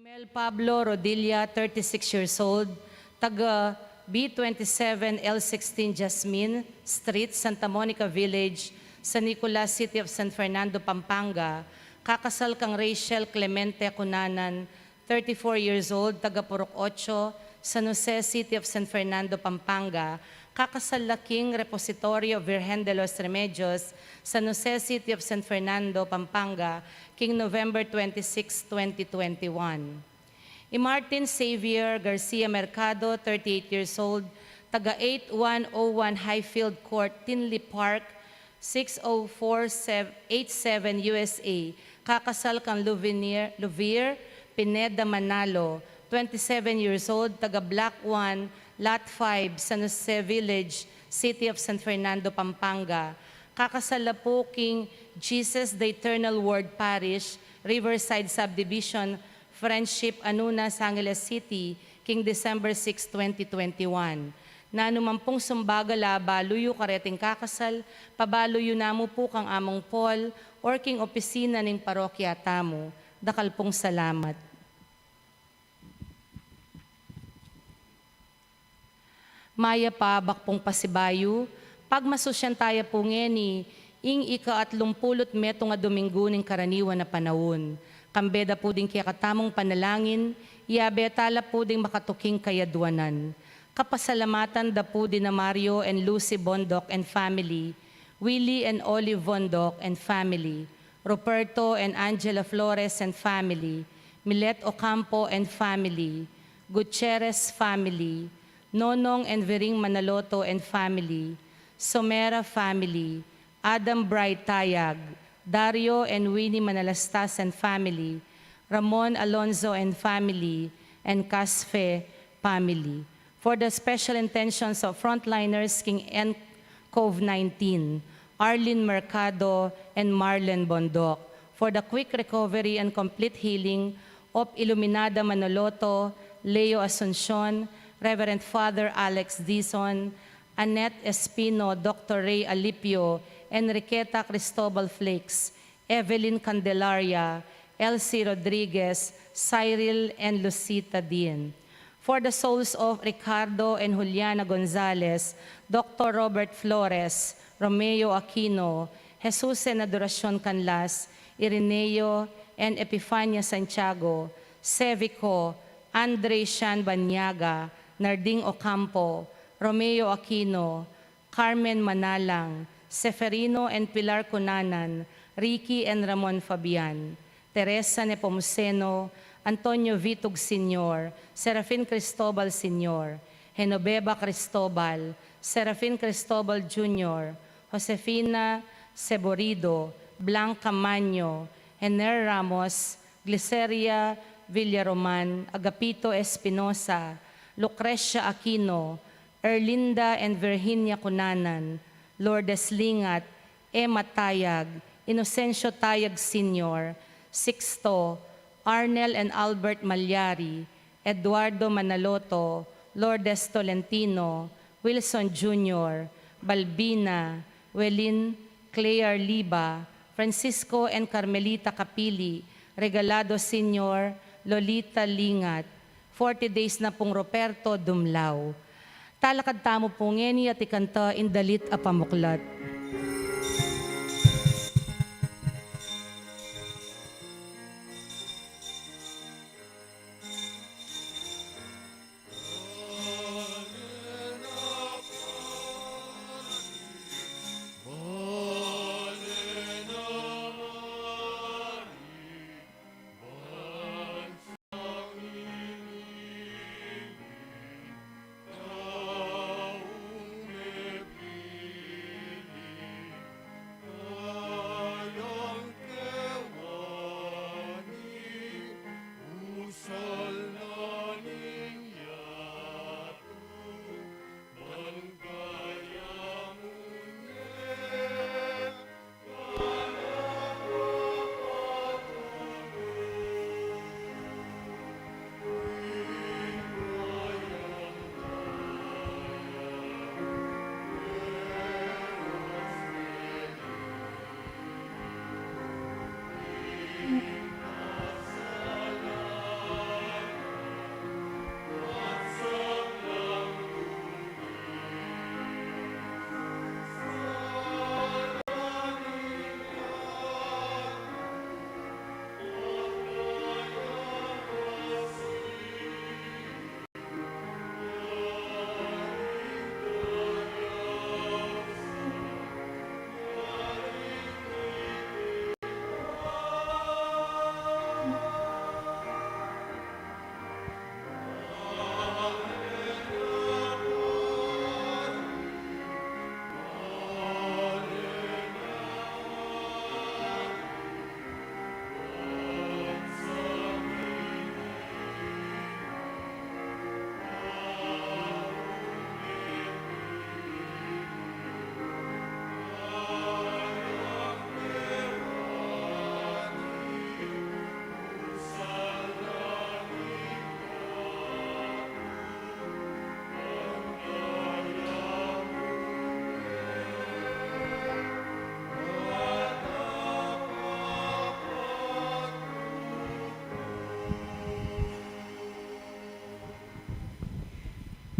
Jumel Pablo Rodilla, thirty-six years old, taga B twenty-seven L sixteen Jasmine Street, Santa Monica Village, San Nicolas, City of San Fernando, Pampanga, kakasal kang Rachel Clemente Cunanan, thirty-four years old, taga Purok Ocho, San Jose, City of San Fernando, Pampanga, kakasal la king Repositorio Virgen de los Remedios, San Jose, City of San Fernando, Pampanga, king November twenty-six, twenty twenty-one. I Martin Xavier Garcia Mercado, thirty-eight years old, taga eight one oh one Highfield Court, Tinley Park, six oh four eight seven U S A, kakasal kang Luvinier, Luvir Pineda Manalo, twenty-seven years old, taga Block one, Lot five, San Jose Village, City of San Fernando, Pampanga. Kakasal la pu king Jesus the Eternal Word Parish, Riverside Subdivision, Friendship, Anunas, Angeles City, king December six, twenty twenty-one. Nanu man pung sumbagal a abalu yu kareting kakasal, pabalu yu namu pu kang Among Paul or king opisina ning parokya tamu. Dakal pung salamat. Mayap a abak pung pasibayu, pagmasusyan taya pu ngeni ing ika-atlumpulu't metung a Dominggu ning karaniwan a panaun. Kambe da pu ding kekatamung panalangin, yabe tala pu ding makatuking kayadwanan. Kapasalamatan da pu dina Mario and Lucy Bondoc and family, Willie and Olive Bondoc and family, Ruperto and Angela Flores and family, Milet Ocampo and family, Gutierrez family, Nonong and Viring Manaloto and family, Somera family, Adam Bright Tayag, Dario and Winnie Manalastas and family, Ramon Alonzo and family, and Casfe family. For the special intentions of frontliners king N-, COVID nineteen, Arlene Mercado and Marlen Bondoc, for the quick recovery and complete healing of Iluminada Manoloto, Leo Asuncion, Reverend Father Alex Dizon, Annette Espino, Doctor Ray Alipio, Enriqueta Cristobal Flakes, Evelyn Candelaria, Elsie Rodriguez, Cyril and Lucita Dean. For the souls of Ricardo and Juliana Gonzalez, Doctor Robert Flores, Romeo Aquino, Jesus and Adoracion Canlas, Ireneo and Epifania Santiago, Sevico, Andre Shan Banyaga, Narding Ocampo, Romeo Aquino, Carmen Manalang, Seferino and Pilar Cunanan, Ricky and Ramon Fabian, Teresa Nepomuceno, Antonio Vitug Senior, Serafin Cristobal Senior, Genoveva Cristobal, Serafin Cristobal Junior, Josefina Seborido, Blanca Maño, Ener Ramos, Gliceria Villaroman, Agapito Espinosa, Lucrecia Aquino, Erlinda and Virginia Cunanan, Lourdes Lingat, Emma Tayag, Inocencio Tayag Senior, Sixto, Arnel and Albert Malyari, Eduardo Manaloto, Lourdes Tolentino, Wilson Junior, Balbina, Welin, Claire Liba, Francisco and Carmelita Capili, Regalado Senior, Lolita Lingat, forty days na pung Ruperto Dumlao. Talakad tamu pu ngeni at ikanta ing dalit a pamuklat.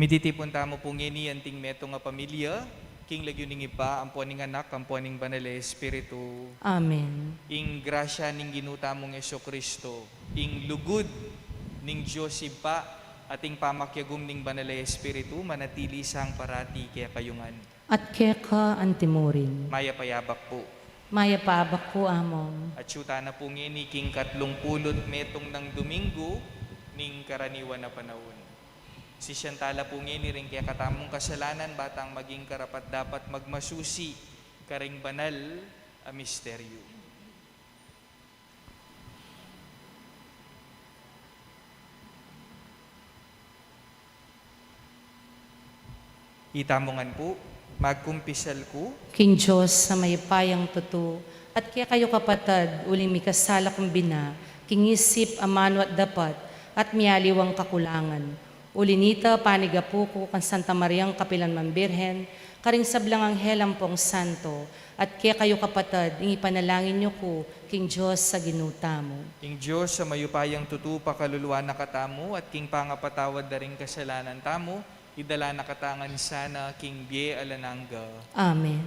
Mititipun tamu pu ngeni anting metung a pamilya, king lagyu ning Ibpa, ampo ning Anak, ampo ning Banal a Espiritu. Amen. Ing grasya ning Ginu tamung Jesucristo, ing lugud ning Dios Ibpa, at ing pamakiagum ning Banal a Espiritu, manatili sang parati kekayu ngan. At keka antimurin. Mayap a yabak pu. Mayap a abak pu, Among. Atyu tana pu ngeni king katlung pulu't metung nang Duminggu ning karaniwan a panaun. Sisian tala pu ngeni ring kekatamung kasalanan, ba tang maging karapat-dapat magmasusi karing banal a misteryu. Itamu ngan pu, magkumpisal ku king Dios a mayupayang tutu, at kekayu kapatad, uling mikasala kung bina, king isip, amanu at dapat, at mialiwang kakulangan. Uli nita, panigapu ku kang Santa Mariang kapilan man Birhen, karing sablang anghel ampong santo, at kekayu kapatad, ing ipanalangin yu ku king Dios a Ginu tamu. Ing Dios a mayupayang tutu pakaluluan na katamu, at king pangapatawad da ring kasalanan tamu, idala na kata ngan sana king bie alang angga. Amen.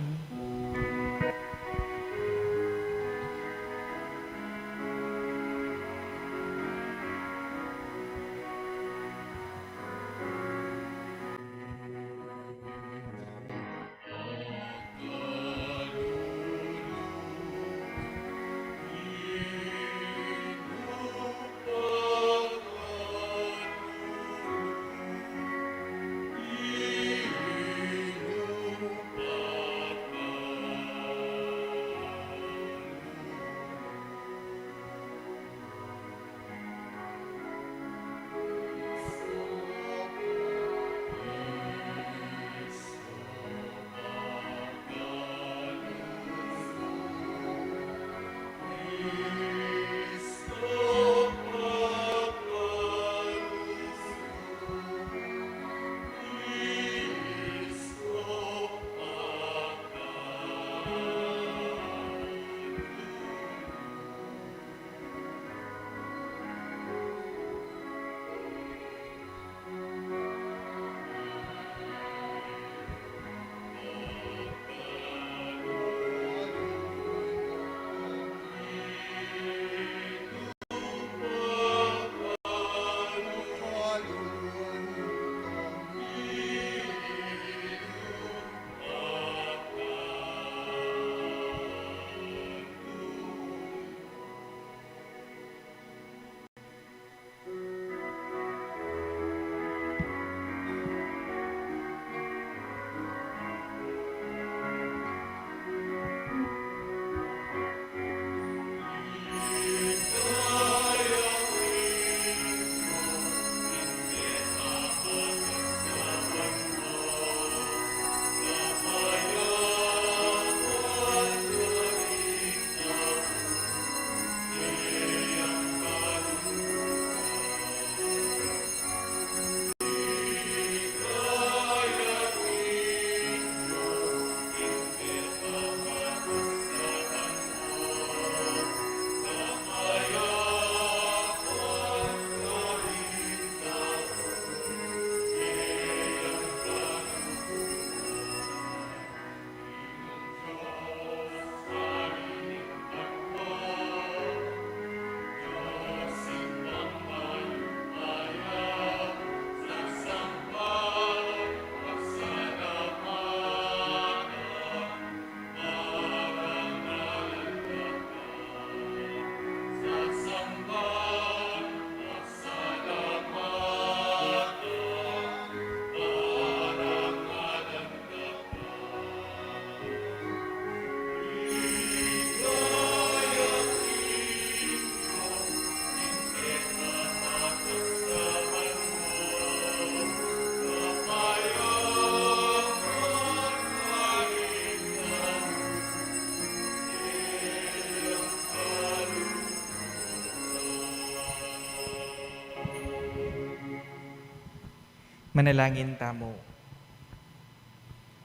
Manalangin tamu.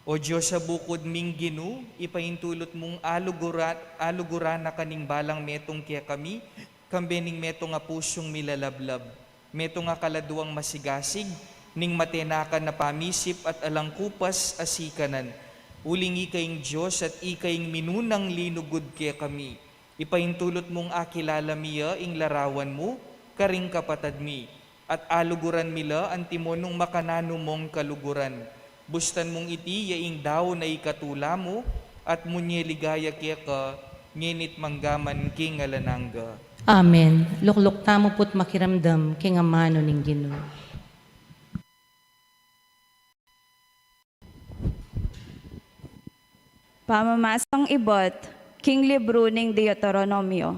O Dios a bukud ming Ginu, ipaintulut mung alugura-, alugurana ka ning balang metung kekami, kambe ning metung a pusung milalablab, metung a kaladuang masigasig, ning matenakan a pamisip at alang kupas a sikanan. Uling ika ing Dios at ika ing minunang linugud kekami. Ipaintulut mung akilala mi ya ing larawan mu karing kapatad mi, at aluguran mi la antimo nung makananu mong kaluguran. Bustan mung iti ya ing daun a ikatula mu, at munye ligaya keka, ngeni't manggaman king alang angga. Amen. Lukluk tamu pu't makiramdam king amanu ning Ginu. Pamamasang ibat king libru ning Deuteronomio.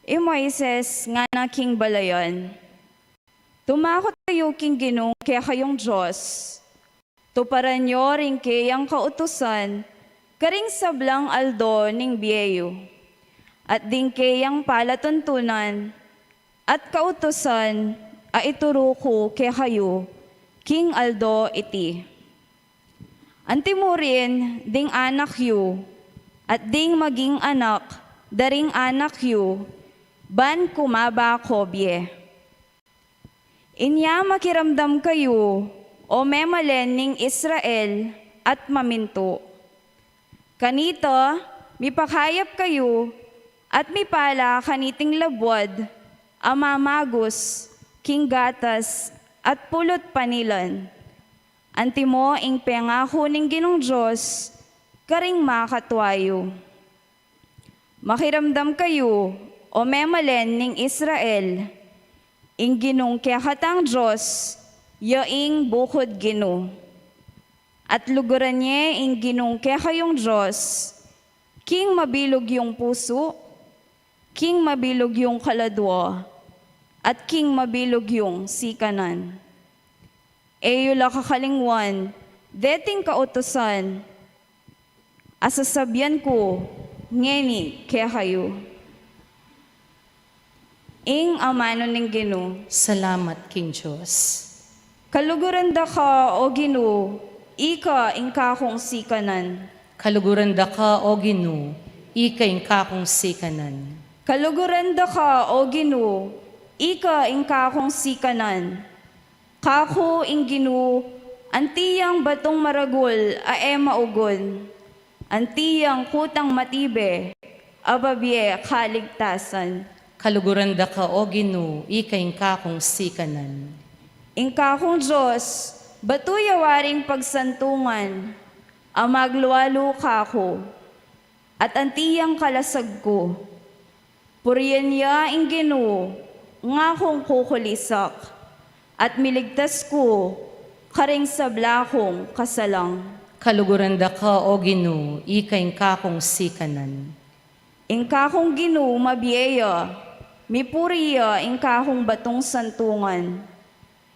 I Moises ngana king balayan, tumakot kayu king Ginung kekayung Dios, tuparan yu ring keyang kautusan karing sablang aldo ning bie yu, at ding keyang palatuntunan at kautusan a ituru ku kekayu king aldo iti. Antimo rin ding anak yu, at ding maging anak da ring anak yu, ban kumaba ko bie. Inya makiramdam kayu, o memalen ning Israel, at mamintu. Kanita, mipakayap kayu, at mipala kaniting labuad a mamagus king gatas at pulu't panilan. Antimo ing pengaku ning Ginung Dios karing makatua yu. Makiramdam kayu, o memalen ning Israel, ing Ginung kekatang Dios, ya ing bukud Ginu. At luguran ye ing Ginung kekayung Dios, king mabilug yung pusu, king mabilug yung kaladua, at king mabilug yung sikanan. E yu la kakalingwan deting kautusan a sasabian ku ngeni kekayu. Ing amanu ning Ginu. Salamat king Dios. Kaluguran da ka, o Ginu, ika ing kakung sikanan. Kaluguran da ka, o Ginu, ika ing kakung sikanan. Kaluguran da ka, o Ginu, ika ing kakung sikanan. Kaku ing Ginu, anti yang batung maragul a e maugun, anti yang kutang matibe a babie kaligtasan. Kaluguran da ka, o Ginu, ika ing kakung sikanan. Ing kakung Dios, batu ya waring pagsantungan a maglualu kaku, at anti yang kalasag ku. Purian ya ing Ginu, ngakung kukulisak, at miligtas ku karing sabla kung kasalang. Kaluguran da ka, o Ginu, ika ing kakung sikanan. Ing kakung Ginu mabie ya, mipuri ya ing kakung batung santungan.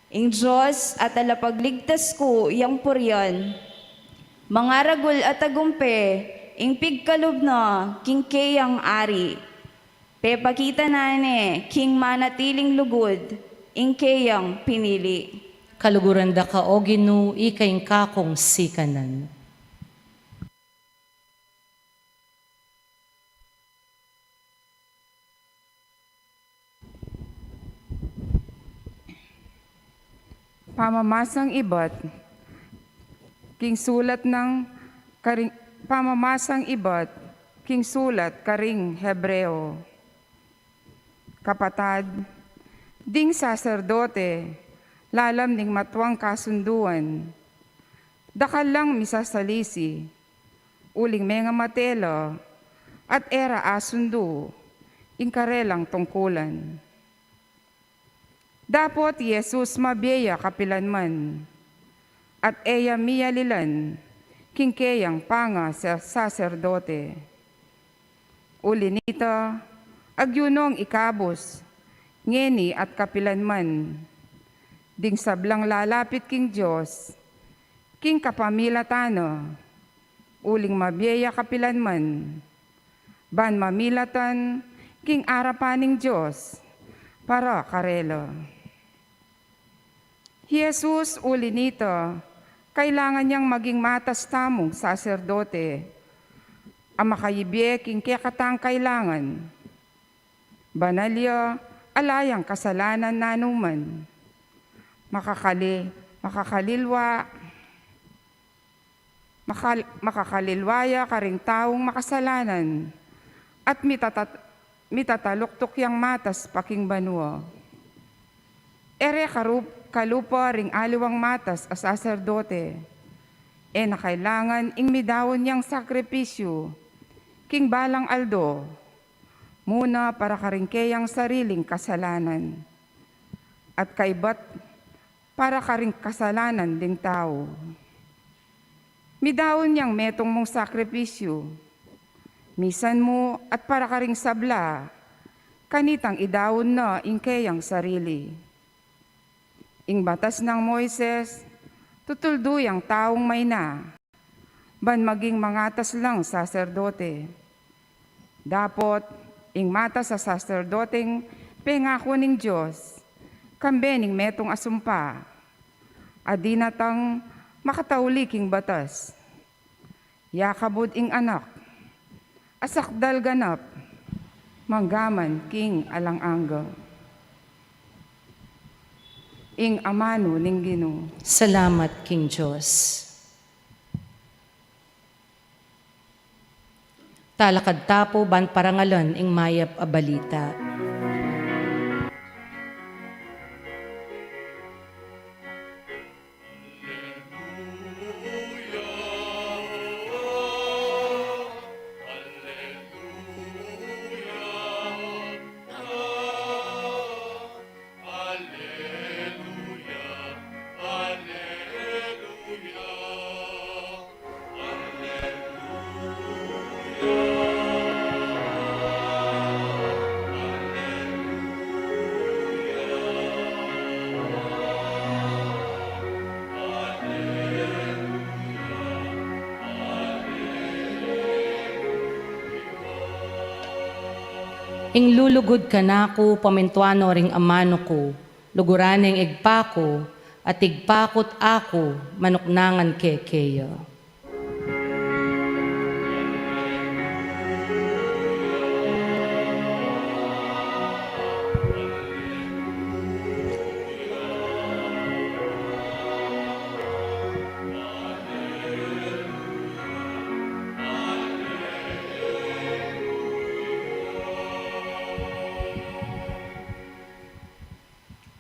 Ing Dios a talapagligtas ku yang purian. Mangaragul a tagumpe ing pigkalub na king keyang ari. Pepakita na ne king manatiling lugud ing keyang pinili. Kaluguran da ka, o Ginu, ika ing kakung sikanan. Pamamasang ibat king sulat nang karing, pamamasang ibat king sulat karing Hebreo. Kapatad, ding saserdote, lalam ning matuang kasunduan, dakal lang misasalisi, uling mengamate la, at e ra asundu ing karelang tungkulan. Dapot i Jesus mabie ya kapilan man, at e ya miyalilan king keyang pangasaserdote. Uli nita, agyu nong ikabus, ngeni at kapilan man, ding sablang lalapit king Dios, king kapamilatan na, uling mabie ya kapilan man, ban mamilatan king arapan ning Dios para karela. Hi Jesus, uli nita, kailangan yang maging matas tamung saserdote a makayibie king kekatang kailangan. Banal ya, ala yang kasalanan nanuman. Makakali-, makakalilwa, makal-, makakalilwa ya karing taung makasalanan, at mitatat-, mitataluktuk yang matas pa king banua. E re karup-, kalupa ring aliwang matas a saserdote. E na kailangan ing midaun yang sakripisyu king balang aldo, muna para karing keyang sariling kasalanan, at kaybat para karing kasalanan ding tau. Midaun yang metung mung sakripisyu, misan mu at para karing sabla, kanitang idaun na ing keyang sarili. Ing batas nang Moises, tutuldu yang taung mayna, ban maging mangatas lang saserdote. Dapot, ing matas a saserdoteng pengaku ning Dios, kambe ning metung a sumpa, a dinatang makatauli king batas. Yakabud ing Anak, a sakdal ganap, manggaman king alang angga. Ing amanu ning Ginu. Salamat king Dios. Talakad ta pu ban parangalan ing mayap a balita. Ing lulugud kanaku, pamintuan no ring amanu ku, luguran neng Ibpa ku, at Ibpa ku't aku, manuknangan ke keya.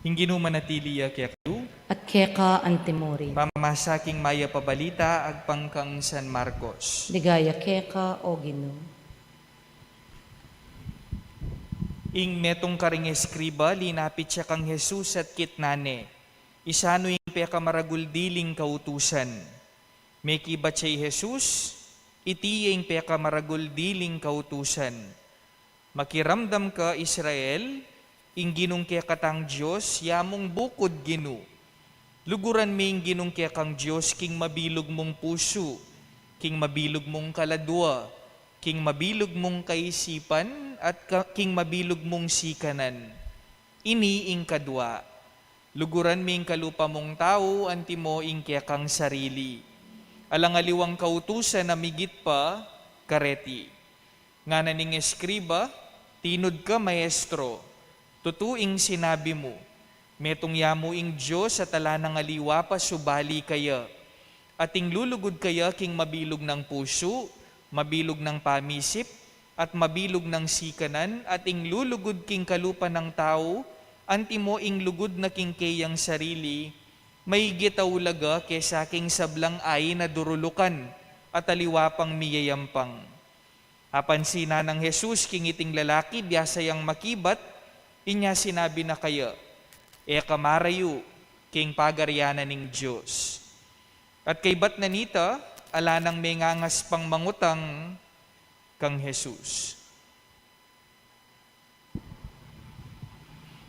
Ing Ginu manatili ya kekayu. At keka antimurin. Pamamasa king mayap a balita agpang kang San Marcos. Ligaya keka, O Ginu. Ing metung karing eskriba, linapit ya kang Jesus at kitnan ne, isanu ing pekamaragul diling kautusan. Mekibat ya i Jesus, iti ya ing pekamaragul diling kautusan. Makiramdam ka, Israel, ing Ginung kekatang Dios, ya mung bukud Ginu. Luguran me ing Ginung kekang Dios king mabilug mung pusu, king mabilug mung kaladua, king mabilug mung kaisipan, at ka-, king mabilug mung sikanan. Ini ing kadua. Luguran me ing kalupa mung tau, antimo ing kekang sarili. Alang aliwang kautusan a migit pa kareti. Ngana ning eskriba, tinud ka, Maestro. Tutu ing sinabi mu. Metung ya mu ing Dios at ala nang aliwa pa subali kaya. At ing lulugud kaya king mabilug nang pusu, mabilug nang pamisip, at mabilug nang sikanan, at ing lulugud king kalupa nang tau, antimo ing lugud na king keyang sarili, maigit a ulaga kesa king sablang ain a durulukan at aliwa pang miyayampang. Apansinan nang Jesus king iting lalaki, biasa yang makibat, inya sinabi na kaya, e ka marayu king pagaryanan ning Dios. At kaybat na nita, ala nang mengangas pang mangutang kang Jesus.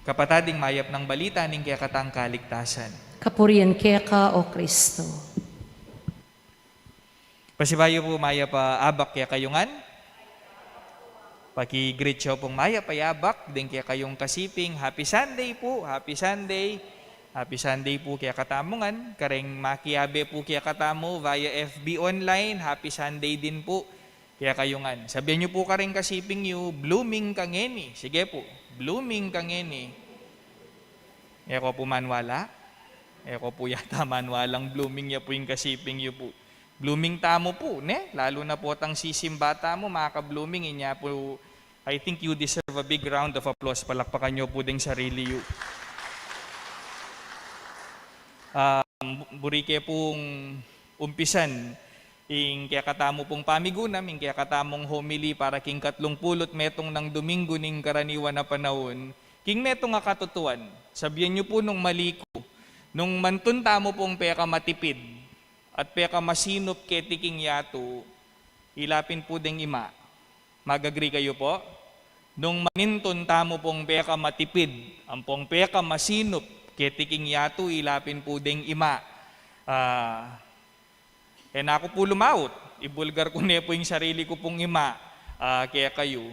Kapatad, ing mayap nang balita ning kekatang kaligtasan. Kapurian keka, O Kristo. Pasibayu pu, mayap a abak kekayu ngan. Paki-greet yu pung mayap a abak ding kekayung kasiping. Happy Sunday pu, happy Sunday. Happy Sunday pu kekatamu ngan. Kareng makiabe pu kekatamu via F B online, Happy Sunday din pu kekayu ngan. Sabian yu pu kareng kasiping yu, "Blooming ka ngeni." Sige pu, "Blooming ka ngeni." E ko pu manwala? E ko pu yata manwalang blooming ya pu ing kasiping yu pu. Blooming tamu pu, ne? Lalu na potang sisimba tamu, maka-blooming, inya pu, I think you deserve a big round of applause. Palakpakan yu pu ding sarili yu. Um, bu-, buri ke pung umpisan ing kekatamu pung pamigunam, ing kekatamung homily para king katlung pulu't metung nang Dominggu ning karaniwan a panaun, king metung a katutuan. Sabian yu pu nung mali ku, nung mantun tamu pung pekamatipid at pekamasinup keti king yatu, ila pin pu deng ima. Mag-agree kayu pu? Nung manintun tamu pung pekamatipid ampong pekamasinup keti king yatu, ila pin pu deng ima. Ah, e na ku pu lumaut, ibulgar ku ne pu ing sarili ku pung ima, ah, kekayu.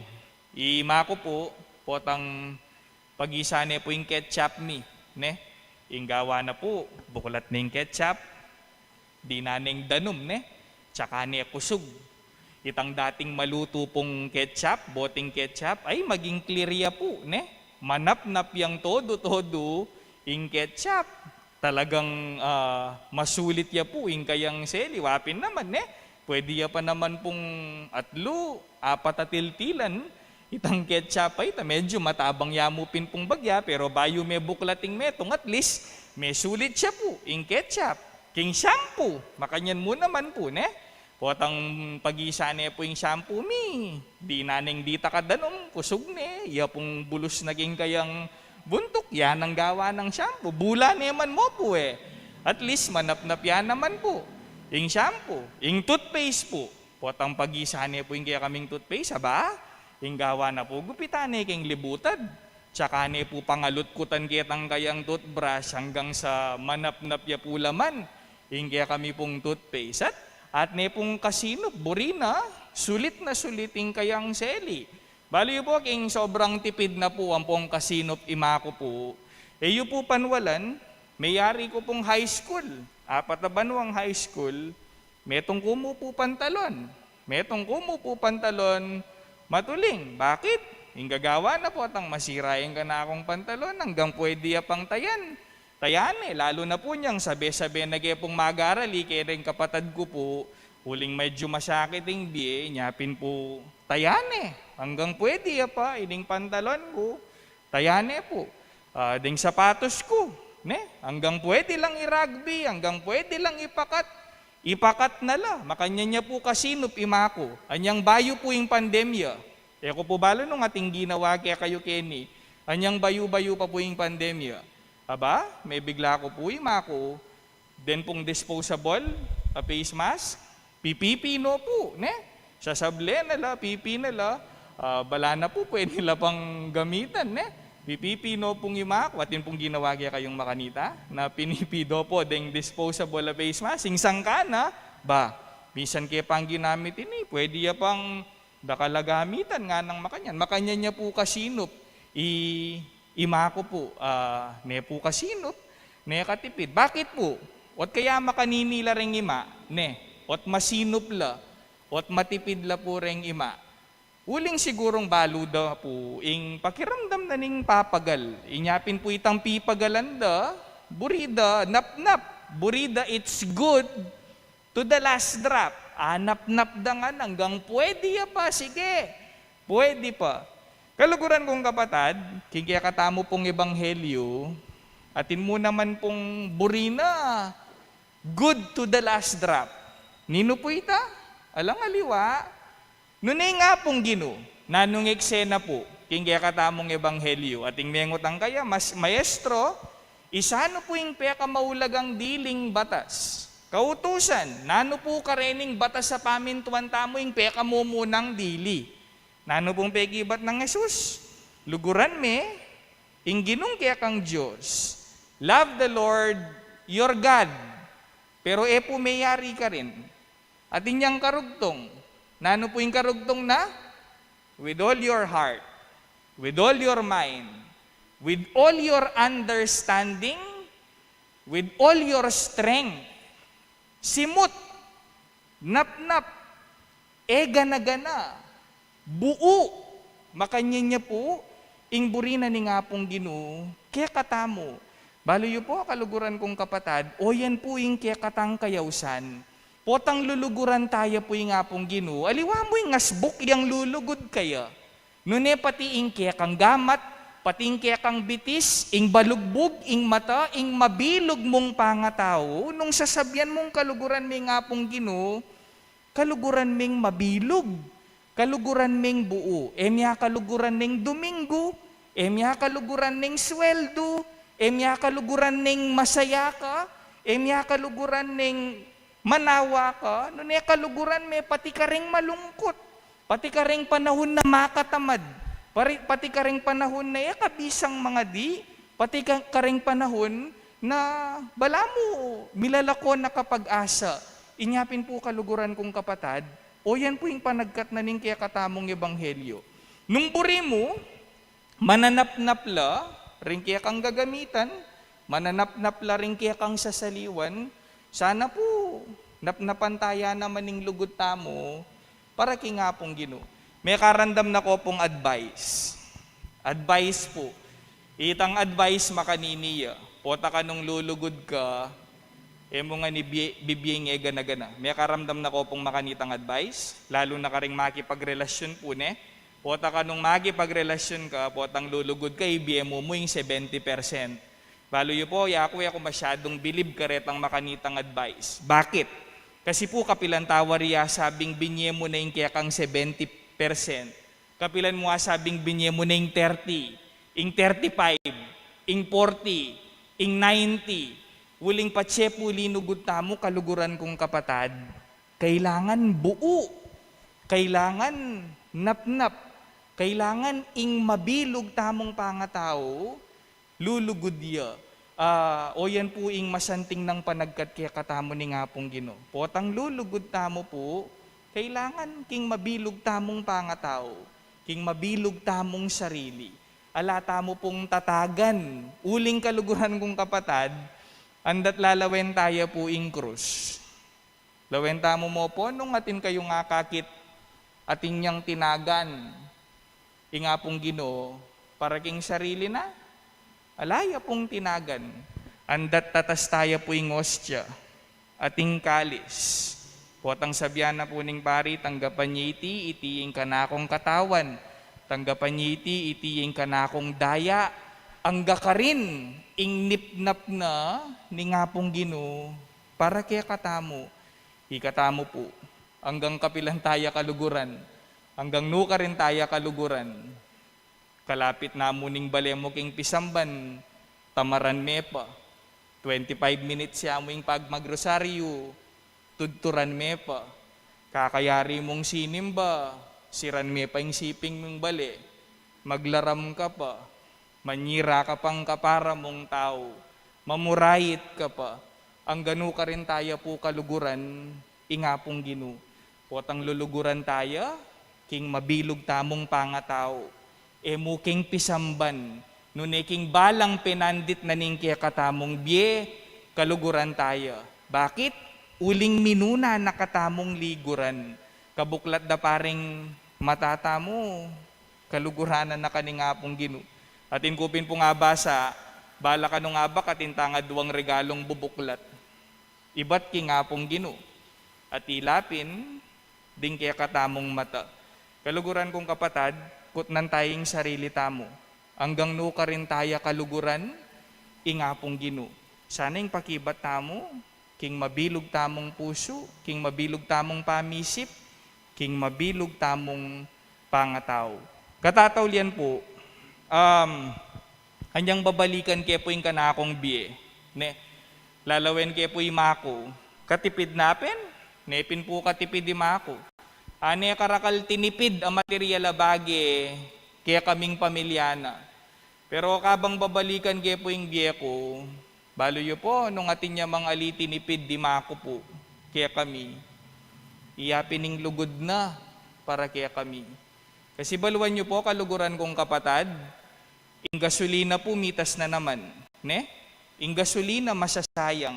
Ima ku pu, potang pagisa ne pu ing ketchup mi, ne? Ing gawa na pu, buklat ne ing ketchup, di na neng danum, ne? Tsaka ne kusug. Itang dating malutu pung ketchup, boteng ketchup, ay maging clear ya pu, ne? Manapnap yang todo-todo ing ketchup. Talagang, ah, masulit ya pu ing kayang seli. Wa pin naman, ne? Pwede ya pa naman pung atlu, apat a tiltilan itang ketchup a ita. Medyo matabang ya mu pin pung bagya, pero bayu mebuklat ing metung, at least mesulit ya pu ing ketchup. King shampoo, makanyan mu naman pu, ne? Potang pagisa ne pu ing shampoo mi, di na neng dita kadanum, kusug ne, ya pung bulus na king kayang buntuk, ya nang gawa nang shampoo. Bula ne man mu pu e. At least manapnap ya naman pu ing shampoo. Ing toothpaste pu, potang pagisa ne pu ing kekaming toothpaste, aba, ing gawa na pu, gupitan ne king libutad. Tsaka ne pu pangalutkutan ketang kayang toothbrush anggang sa manapnap ya pu laman ing kekami pung toothpaste. At, at ne pung kasinup, buri na, sulit na sulit ing kayang seli. Balu yu pu, king sobrang tipid na pu ampong kasinup ima ku pu, e yu pu panwalan, meyari ku pung high school, apat a banwang high school, metung ku mu pu pantalon. Metung ku mu pu pantalon, matuling. Bakit? Ing gagawa na, potang masira ing kanakung pantalon, anggang pwede ya pang tayan, tayan ne. Lalu na pu nyang sabe-sabe na ke pung mag-aral, ike reng kapatad ku pu, uling medyo masakit ing bie, inya pin pu tayan ne. Anggang pwede ya pa ining pantalon ku, tayan ne pu. Ah, ding sapatos ku, ne? Anggang pwede lang i-rugby, anggang pwede lang ipakat, ipakat na la. Makanyan ya pu kasinup ima ku. Anyang bayu pu ing pandemya. E ku pu balu nung ating ginawa kekayu keni. Anyang bayu-bayu pa pu ing pandemya. Aba, mebigla ku pu ima ku, den pung disposable a face mask, pipipi no pu, ne? Sasable na la, pipi na la, ah, bala na pu, pwede la pang gamitan, ne? Pipipi no pung ima ku, atin pung ginawa kekayung makanita, na pinipi do pu deng disposable a face mask, ing sangkan na, ba, misan ke pang ginamit ini, pwede ya pang dakal a gamitan, nganang makanyan. Makanyan ya pu kasinup i, ima ku pu, ah, ne pu kasinup, ne katipid. Bakit pu? Ot kaya makanini la reng ima, ne? Ot masinup la, ot matipid la pu reng ima. Uling sigurung balu da pu ing pakiramdam na ning papagal. Inya pin pu itang pipagalan da, buri da napnap, buri da it's good to the last drop. Anapnap da ngan anggang pwede ya pa, sige, pwede pa. Kaluguran kung kapatad, king kekatamu pung ebanghelyo, atin mu naman pung buri na good to the last drop. Ninu pu ita? Alang aliwa, nune ing Apung Ginu, nanung eksena pu king kekatamung ebanghelyo? Ating mengut ang kaya, mas, Maestro, isanu pu ing pekamaulagang diling batas? Kautusan, nanu pu karening batas a pamintuan tamu ing pekamumunang dili? Nanu pung pekibat nang Jesus? Luguran me ing Ginung kekang Dios. Love the Lord your God. Pero e pu meyari karin. Atin yang karugtung. Nanu pu ing karugtung na? With all your heart, with all your mind, with all your understanding, with all your strength, simut, napnap, e gana-gana, buu, makanyan ya pu, ing buri na ning Apung Ginu, kekatamu. Balu yu pu, kaluguran kung kapatad, o yan pu ing kekatang kayausan. Potang luluguran taya pu ing Apung Ginu, aliwa mu ing asbuk yang lulugud kaya. Nune pati ing kekang gamat, pati ing kekang bitis, ing balugbug, ing mata, ing mabilug mung pangatau, nung sasabian mung kaluguran ming Apung Ginu, kaluguran ming mabilug, kaluguran ming buu, e mia kaluguran ning Domingo, e mia kaluguran ning sweldo, e mia kaluguran ning masaya ka, e mia kaluguran ning manawa ka, nune kaluguran me pati karing malungkut, pati karing panahun na makatamad, pari-, pati karing panahun na e kabisang mangadi, pati ka-, karing panahun na balamu milalako na kapag-asa. Inya pin pu kaluguran kung kapatad, o yan pu ing panagkat na ning kekatamung ebanghelyo. Nung buri mu, mananapnap la ring kekang gagamitan, mananapnap la ring kekang sasaliwan, sana pu napnapan taya naman ing lugud tamu para king Apung Ginu. Mekaramdam na ko pung advice. Advice pu. Itang advice makanini ya. Pota ka nung lulugud ka, e mu ngan ibie-, bibie ing e gana-gana. Mekaramdam na ko pung makanitang advice, lalu na karing makipagrelasyon pu, ne? Pota ka nung makipagrelasyon ka, potang lulugud ka, ibie mu mu ing seventy percent. Balu yu pu, yaku, e ku masyadung bilib karetang makanitang advice. Bakit? Kasi pu, kapilan tau ri asabing binie mu na ing kekang seventy percent. Kapilan mu asabing binie mu na ing thirty, ing thirty-five, ing forty, ing ninety. Uling patse pu linugud tamu, kaluguran kung kapatad, kailangan buu, kailangan napnap, kailangan ing mabilug tamung pangatau, lulugud ya. Ah, o yan pu ing masanting nang panagkat kekatamu ning Apung Ginu. Potang lulugud tamu pu, kailangan king mabilug tamung pangatau, king mabilug tamung sarili. Ala tamu pung tatagan, uling kaluguran kung kapatad, andat lalawen taya pu ing krus. Lawen tamu mu pu, nung atin kayung akakit, atin yang tinagan ing Apung Ginu para king sarili na? Ala ya pung tinagan. Andat tatas taya pu ing ostya at ing kalis. Potang sabian na pu ning pari, "Tanggapan ye iti, iti ing kanakung katawan. Tanggapan ye iti, iti ing kanakung daya." Angga karin ing nipnap na ning Apung Ginu para kekatamu. Ikatamu pu, anggang kapilan taya kaluguran, anggang nu karin taya kaluguran. Kalapit na mu ning bale mu king pisamban, tamaran me pa. Twenty-five minutes ya mu ing pagmagrosaryu, tudturan me pa. Kakayari mung sinimba, siran me pa ing siping mung bale. Maglaram ka pa, manyira ka pang kapara mung tau, mamurait ka pa, anggang nu karin taya pu kaluguran ing Apung Ginu. Potang luluguran taya, king mabilug tamung pangatau, e mu king pisamban, nune king balang penandit na ning kekatamung bie, kaluguran taya. Bakit? Uling minuna na katamung liguran. Kabuklat da pa ring mata tamu, kaluguran na na kaning Apung Ginu. Atin ku pin pung abasa, bala kanu nga ba, katinta nga duang regalung bubuklat. Ibat king Apung Ginu. At ila pin, ding kekatamung mata. Kaluguran kung kapatad, kutnan taya ing sarili tamu. Anggang nu karin taya kaluguran ing Apung Ginu. Sana ing pakibat tamu, king mabilug tamung pusu, king mabilug tamung pamisip, king mabilug tamung pangatau. Katataulian pu, um, anyang babalikan ke pu ing kanakung bie, ne? Lalawen ke pu i maku, katipid na pin, ne pin pu katipid i maku. Ane karakal tinipid a material a bage kekaming pamilya na. Pero kabang babalikan ke pu ing bie ku, balu yu pu, nung atin ya mang ali tinipid i maku pu kekami, iya pin ing lugud na para kekami. Kasi baluan yu pu, kaluguran kung kapatad, ing gasolina pu mitas na naman, ne? Ing gasolina masasayang,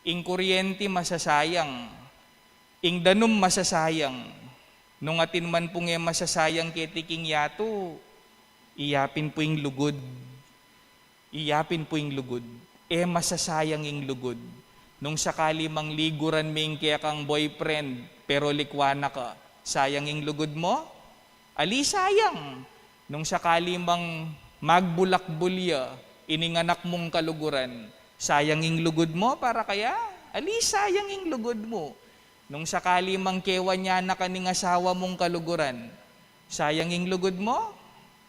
ing kuryente masasayang, ing danum masasayang. Nung atin man pung e masasayang keti king yatu, iya pin pu ing lugud. Iya pin pu ing lugud. E masasayang ing lugud. Nung sakali mang liguran me ing kekang boyfriend, pero likwan na ka, sayang ing lugud mu? Ali sayang. Nung sakali mang magbulakbul ya ining anak mung kaluguran, sayang ing lugud mu para kaya? Ali sayang ing lugud mu. Nung sakali mang kewan ya na ka ning asawa mung kaluguran, sayang ing lugud mu?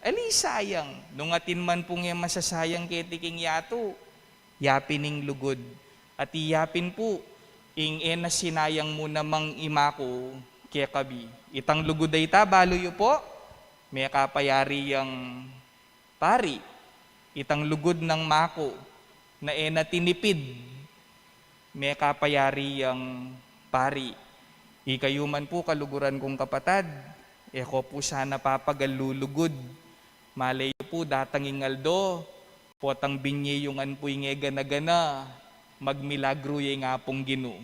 Ali sayang. Nung atin man pung e masasayang keti king yatu, iya pin ing lugud. At iya pin pu ing e na sinayang mu namang imaku kekabi. Itang lugud a ita, balu yu pu, mekapayari yang pari. Itang lugud nang maku na e na tinipid, mekapayari yang pari. Ikayu man pu, kaluguran kung kapatad, e ko pu sana papagal lulugud. Malay yu pu, datang ing aldo, potang binye yu ngan pu ing e gana-gana, magmilagru ya ing Apung Ginu.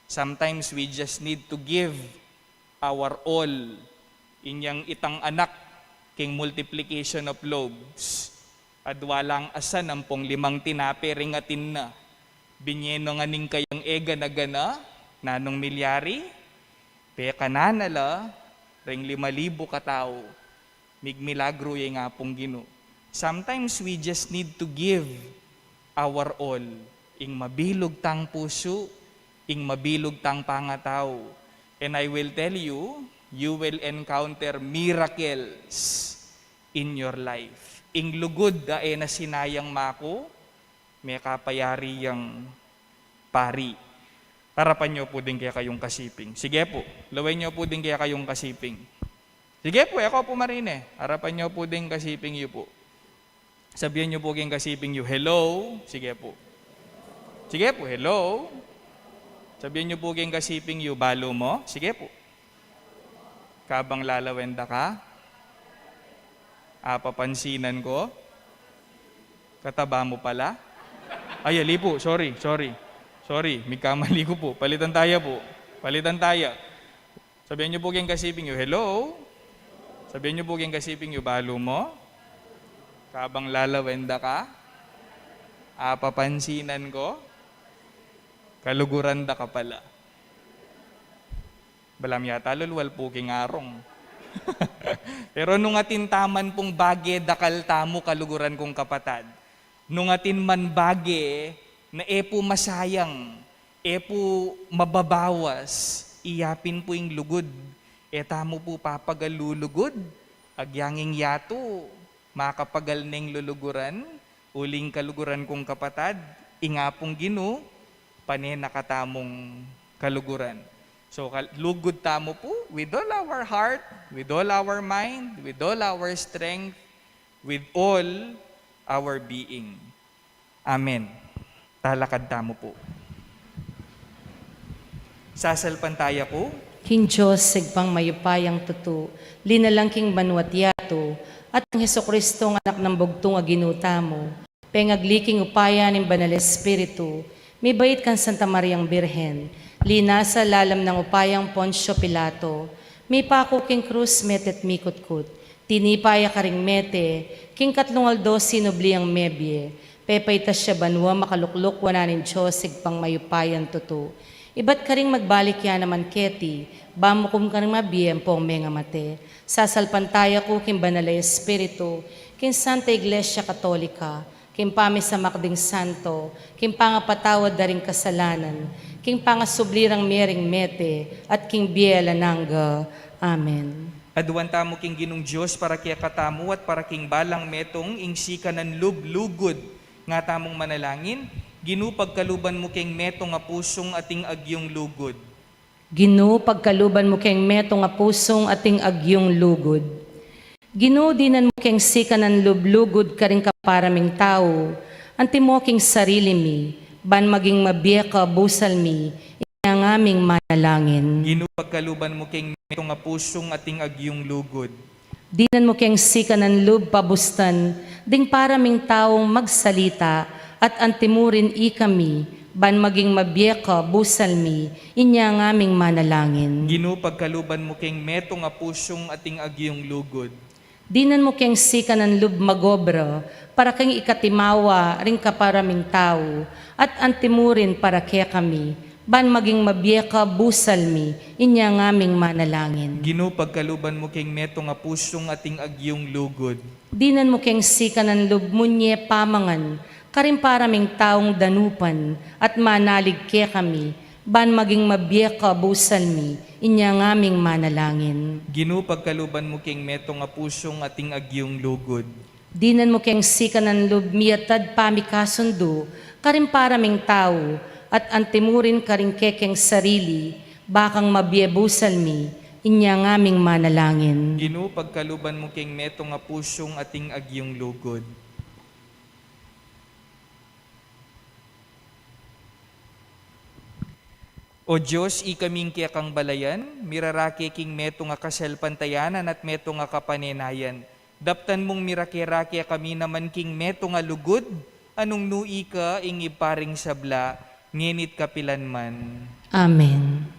Sometimes we just need to give our all. Inyang itang anak king multiplication of loaves, adwa lang asan ampong limang tinape ring atin na. Binye na ngan ing kayang e gana-gana, nanung milyari? Pekanan na la ring lima libu katau, migmilagru ya ing Apung Ginu. Sometimes we just need to give our all. Ing mabilug tang pusu, ing mabilug tang pangatau. And I will tell you, you will encounter miracles in your life. Ing lugud a e na sinayang maku, mekapayari yang pari. Arapan yu pu ding kekayung kasiping. Sige pu, lawen yu pu ding kekayung kasiping. Sige pu, e ko pu marine. Arapan yu pu ding kasiping yu pu. Sabian yu pu king kasiping yu, "Hello." Sige pu. Sige pu, "Hello." Sabian yu pu king kasiping yu, "Balu mu?" Sige pu. Kabang lalawen da ka, apapansinan ko. Kataba mu pala. Ay, ali pu. Sorry, sorry. Sorry, migkamali ku pu. Palitan taya pu. Palitan taya. Sabian yu pu king kasiping yu, "Hello." Sabian yu pu king kasiping yu, "Balu mu?" Kabang lalawen da ka, apapansinan ko. Kaluguran da ka pala. Balam yata lulwal pu king arung. Pero nung atin taman pung bage, dakal tamu, kaluguran kung kapatad. Nung atin man bage na e pu masayang, e pu mababawas, iya pin pu ing lugud. E tamu pu papagal lulugud, agyang ing yatu makapagal neng luluguran, uling kaluguran kung kapatad, ing Apung Ginu pane na katamung kaluguran. So, kal-, lugud tamu pu with all our heart, with all our mind, with all our strength, with all our being. Amen. Talakad tamu pu. Sasalpantaya ku king Dios, Ibpang mayupayang tutu, linalang king banua't yatu, at kang Jesucristo, Anak nang bugtung a Ginu tamu, pengagli king upaya ning Banal Espiritu, mibait kang Santa Mariang Birhen, linasa lalam nang upayang Poncio Pilato, mipaku king krus, mete't mikutkut, tinipa ya karing mete, king katlung aldo sinubli yang mebie, pepaitas ya banua, makalukluk wanan ning Dios, Ibpang mayupayang tutu. Ibat karing magbalik ya naman keti, ba mu kum karing mabie ampong mengamate. Sasalpantaya ku king Banal a Espiritu, king Santa Iglesia Katolika, king pamisamak ding santo, king pangapatawad da ring kasalanan, king pangasubli rang mie ring mete, at king bie alang angga. Amen. Aduan tamu king Ginung Dios para kekatamu at para king balang metung ing sikanan lub lugud. Nga tamung manalangin. Ginu, pagkaluban mu keng metung a pusung ating agyung lugud. Ginu, pagkaluban mu keng metung a pusung ating agyung lugud. Ginu, dinan mu keng sikanan lub lugud karing kapara ming tau, antimo king sarili mi, ban maging mabie ka busal mi, inya ngaming manalangin. Ginu, pagkaluban mu keng metung a pusung ating agyung lugud. Dinan mu keng sikanan lub pabustan ding para ming taung magsalita, at antimurin ikami, ban maging mabie ka busal mi, inya ngaming manalangin. Ginu, pagkaluban mu keng metung a pusung ating agyung lugud. Dinan mu keng sikanan lub magobra para keng ikatimawa ring kapara ming tau, at antimurin para kekami, ban maging mabie ka busal mi, inya ngaming manalangin. Ginu, pagkaluban mu keng metung a pusung ating agyung lugud. Dinan mu keng sikanan lub munye pamangan karing para ming taung danupan, at manalig kekami, ban maging mabie ka busal mi, inya ngaming manalangin. Ginu, pagkaluban mu keng metung a pusung ating agyung lugud. Dinan mu keng sikanan lub miyatad pamikasundu karing para ming tau, at antimurin karing kekeng sarili, bakang mabie busal mi, inya ngaming manalangin. Ginu, pagkaluban mu keng metung a pusung ating agyung lugud. O Dios, ikaming kekang balayan, mirarake king metung a kasalpantayanan at metung a kapanenayan. Daptan mung mirake-rake kami naman king metung a lugud, a nung nu ika ing Ibpa ring sabla, ngeni't kapilanman. Amen.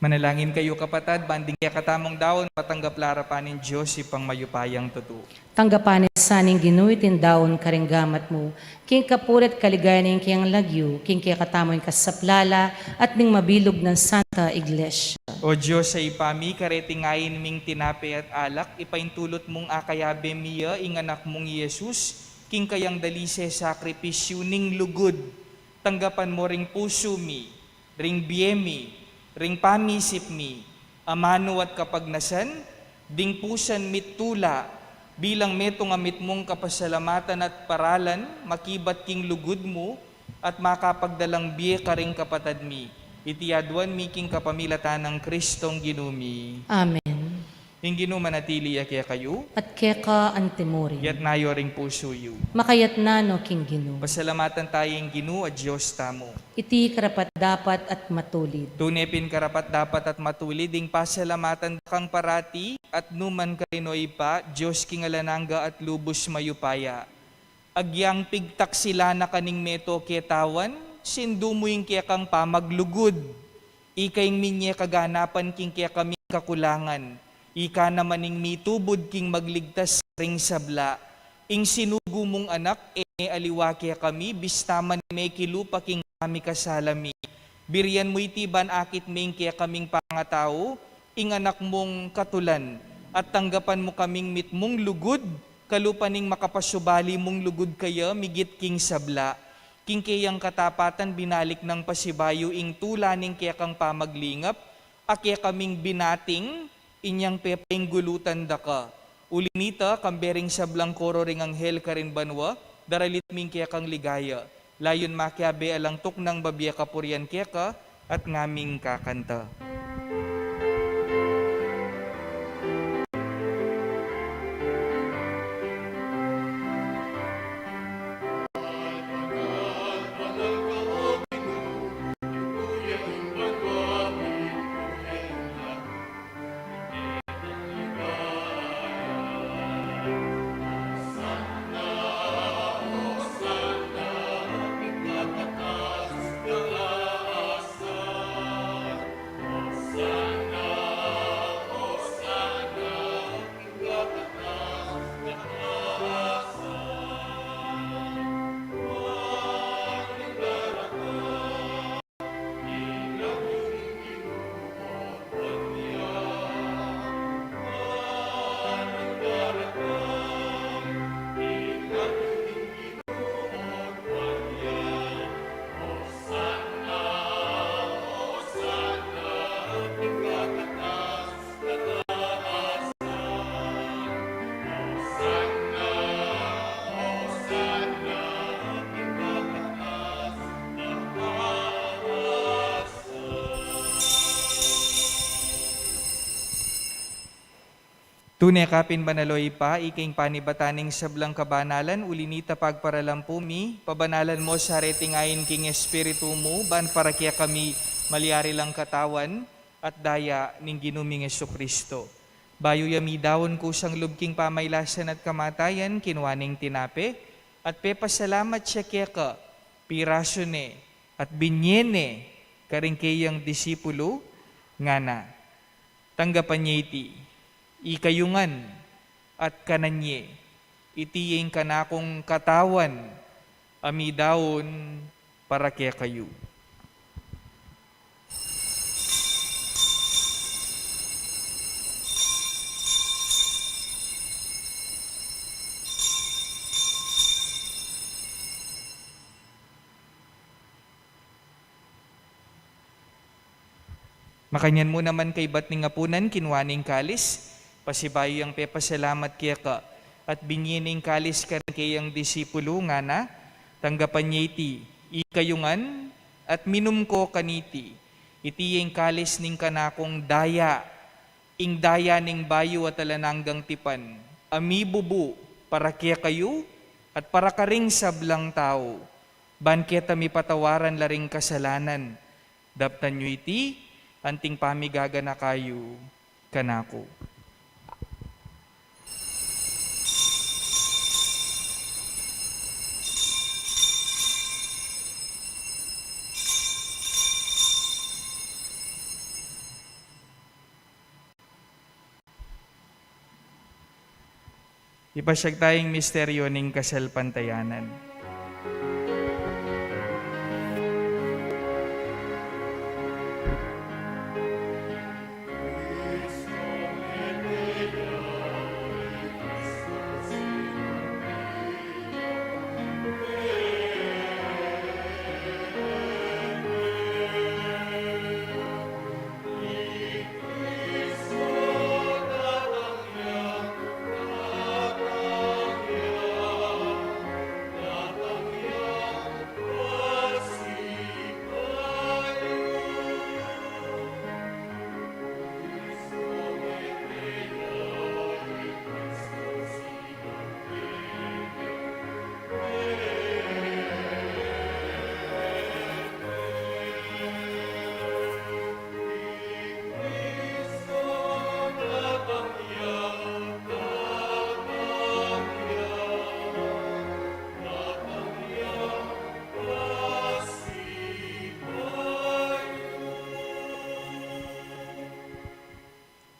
Manalangin kayu, kapatad, ban ding kekatamung daun matanggap la arapan ning Dios Ibpang mayupayang tutu. Tanggapan na sa ning Ginu iting daun karing gamat mu, king kapurian at kaligayan ning kayang lagyu, king kekatamung kasaplalan at ning mabilug nang Santa Iglesia. O Dios a Ibpa mi, kareting ain ming tinape at alak, ipaintulut mung akayabe mi ya ing Anak mung i Jesus, king kayang dalise sakripisyu ning lugud. Tanggapan mu ring pusu mi, ring bie mi, ring pamisip mi, amanu at kapagnasan, ding pusan mi't tula, bilang metung a mitmung kapasalamatan at paralan, makibat king lugud mu, at makapagdalang bie karing kapatad mi. Iti aduan mi king kapamilatan nang Kristong Ginu mi. Amen. Ing Ginu manatili ya kekayu. At keka antimurin. Iyatas yu ring pusu yu. Makayatas no king Ginu. Pasalamatan taya ing Ginu a Dios tamu. Iti karapat-dapat at matulid. Tune pin karapat-dapat at matulid ing pasalamatan da kang parati at nu man karin, O Ibpa, Dios king alang angga at lubus mayupaya. Agyang pigtaksilan na ka ning meto ketawan, sindu mu ing kekang pamaglugud. Ika ing minye kaganapan king kekaming kakulangan. Ika naman ing mitubud king magligtas karing sabla. Ing sinugu mung Anak, e ne aliwa kekami, bista man mekilupa king pamikasala mi. Burian mu iti ban akit me ing kekaming pangatau, ing Anak mung katulan, at tanggapan mu kaming mitmung lugud, kalupa ning makapasubali mung lugud kaya migit king sabla. King keyang katapatan binalik nang pasibayu ing tula ning kekang pamaglingap, a kekaming binating, inyang pepainggulutan da ka. Uli nita, kambe ring sablang koro ring anghel karin banua, daralit mi ing kekang ligaya. Layun makiabe alang tuknang babie kapurian keka, at ngaming kakanta. Tune ka pin banal, o Ibpa, ika ing panibatan ning sablang kabanalan, uli nita pagparalampu mi, pabanalan mo sa reting ain king Espiritu mu, ban para kekami malyari lang katawan at daya ning Ginu ming Jesucristo. Bayu ya midaun kusang lub king pamaylasan at kamatayan, kinua ne ing tinape, at pepasalamat ya keka, pirasu ne, at binie ne karing keyang disipulu, ngana: Tanggapan ye iti, ikayu ngan, at kanan ye, iti ing kanakung katawan, a midaun para kekayu. Makanyan mu naman kaybat ning apunan, kinua ne ing kalis, pasibayu yang pepasalamat keka, at binie ne ing kalis karing keyang disipulu, ngana: Tanggapan ye iti, ikayu ngan, at minum ko kaniti, iti ya ing kalis ning kanakung daya, ing daya ning bayu at alang anggang tipan, a mibubu para kekayu at para karing sablang tau, ban keta mipatawaran la ring kasalanan. Daptan yu iti anting pamigaganaka yu kanaku. Ipasyag taya ing misteryo ning kasalpantayanan.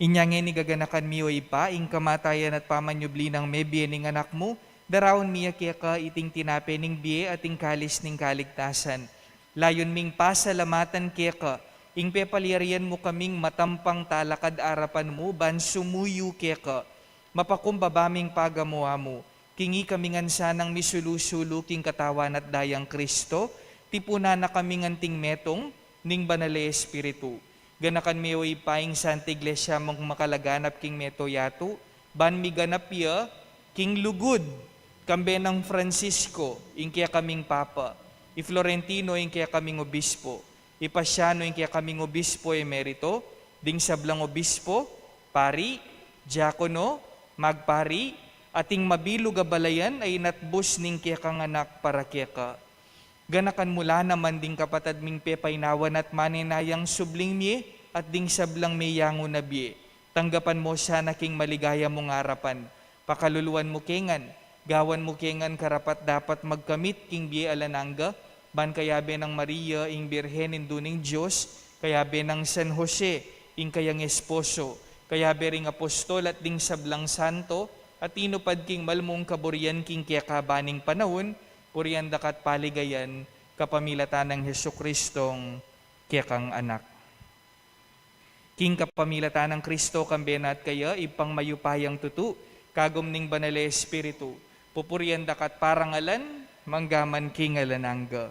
Inya ngeni gaganakan mi, o Ibpa, ing kamatayan at pamanyubli nang mebie ning Anak mu, daraun mi ya keka iting tinape ning bie at ing kalis ning kaligtasan. Layun ming pasalamatan keka ing pepalyarian mu kaming matampang talakad arapan mu ban sumuyu keka. Mapakumbaba ming pagamu-amu, king ikami ngan sanang misulu-sulu king katawan at dayang Kristo, tipunan na kaming anting metung ning Banal a Espiritu. Ganakan me, o Ibpa, ing Santa Iglesia mung makalaganap king meto yatu, ban miganap ya king lugud, kambe nang Francisco, ing kekaming Papa, i Florentino, ing kekaming Obispo, i Pasiano, ing kekaming Obispo Emerito, ding sablang obispo, pari, diakono, magpari, at ing mabilug a balayan a inatbus ning kekang Anak para keka. Ganakan mu la naman ding kapatad ming pepainawan at manenayang subling mie at ding sablang meyangu na bie. Tanggapan mu sana king maligaya mung arapan. Pakaluluan mu ke ngan, gawan mu ke ngan karapat-dapat magkamit king bie alang angga, ban kayabe nang Maria, ing Birhen, Indu ning Dios, kayabe nang San Jose, ing kayang esposo, kayabe ring apostol at ding sablang santo, a tinupad king mal mung kaburian king kekaban ning panaun, purian da ka at paligayan kapamilatan nang Jesucristong kekang Anak. King kapamilatan nang Kristo, kambe na at kaya, Ibpang mayupayang tutu, kagum ning Banal a Espiritu, pupurian da ka at parangalan, manggaman king alang angga.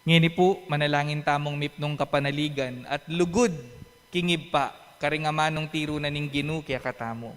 Ngeni pu, manalangin tamung mipnung kapanaligan at lugud king Ibpa, karing amanung tiru na ning Ginu kekatamu.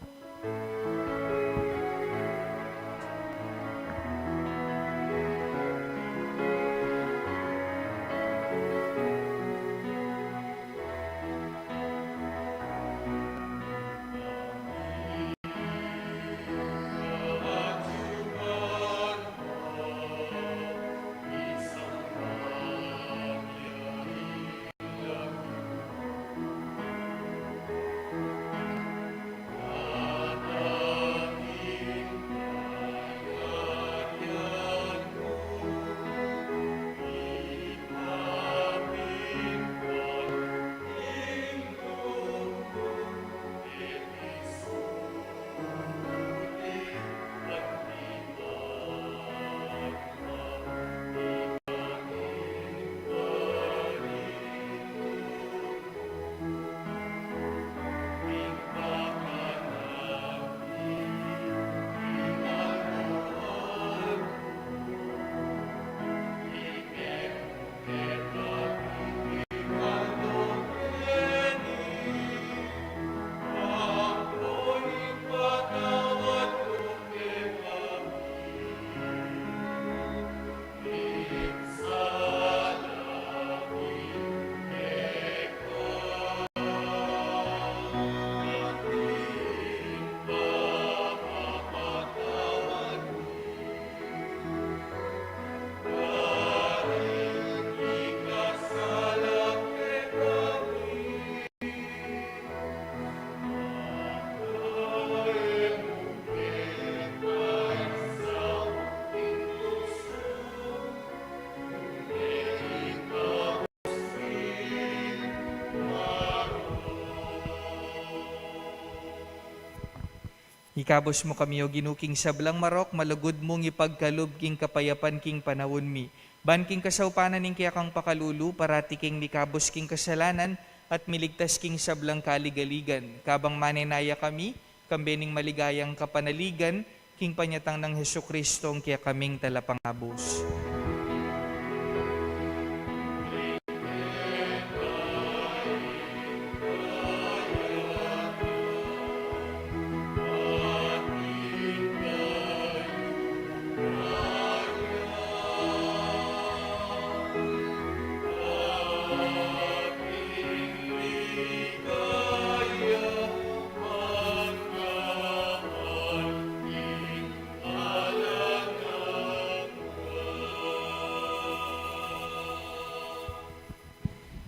Ikabus mu kami, O Ginu, king sablang marok, malugud mung ipagkalub king kapayapan king panaun mi. Ban king kasaupan ning kekang pakalulu, parati keng mikabus king kasalanan at miligtas king sablang kaligaligan. Kabang manenaya kami, kambe ning maligayang kapanaligan, king panyatang nang Jesucristong kekaming Talapangabus.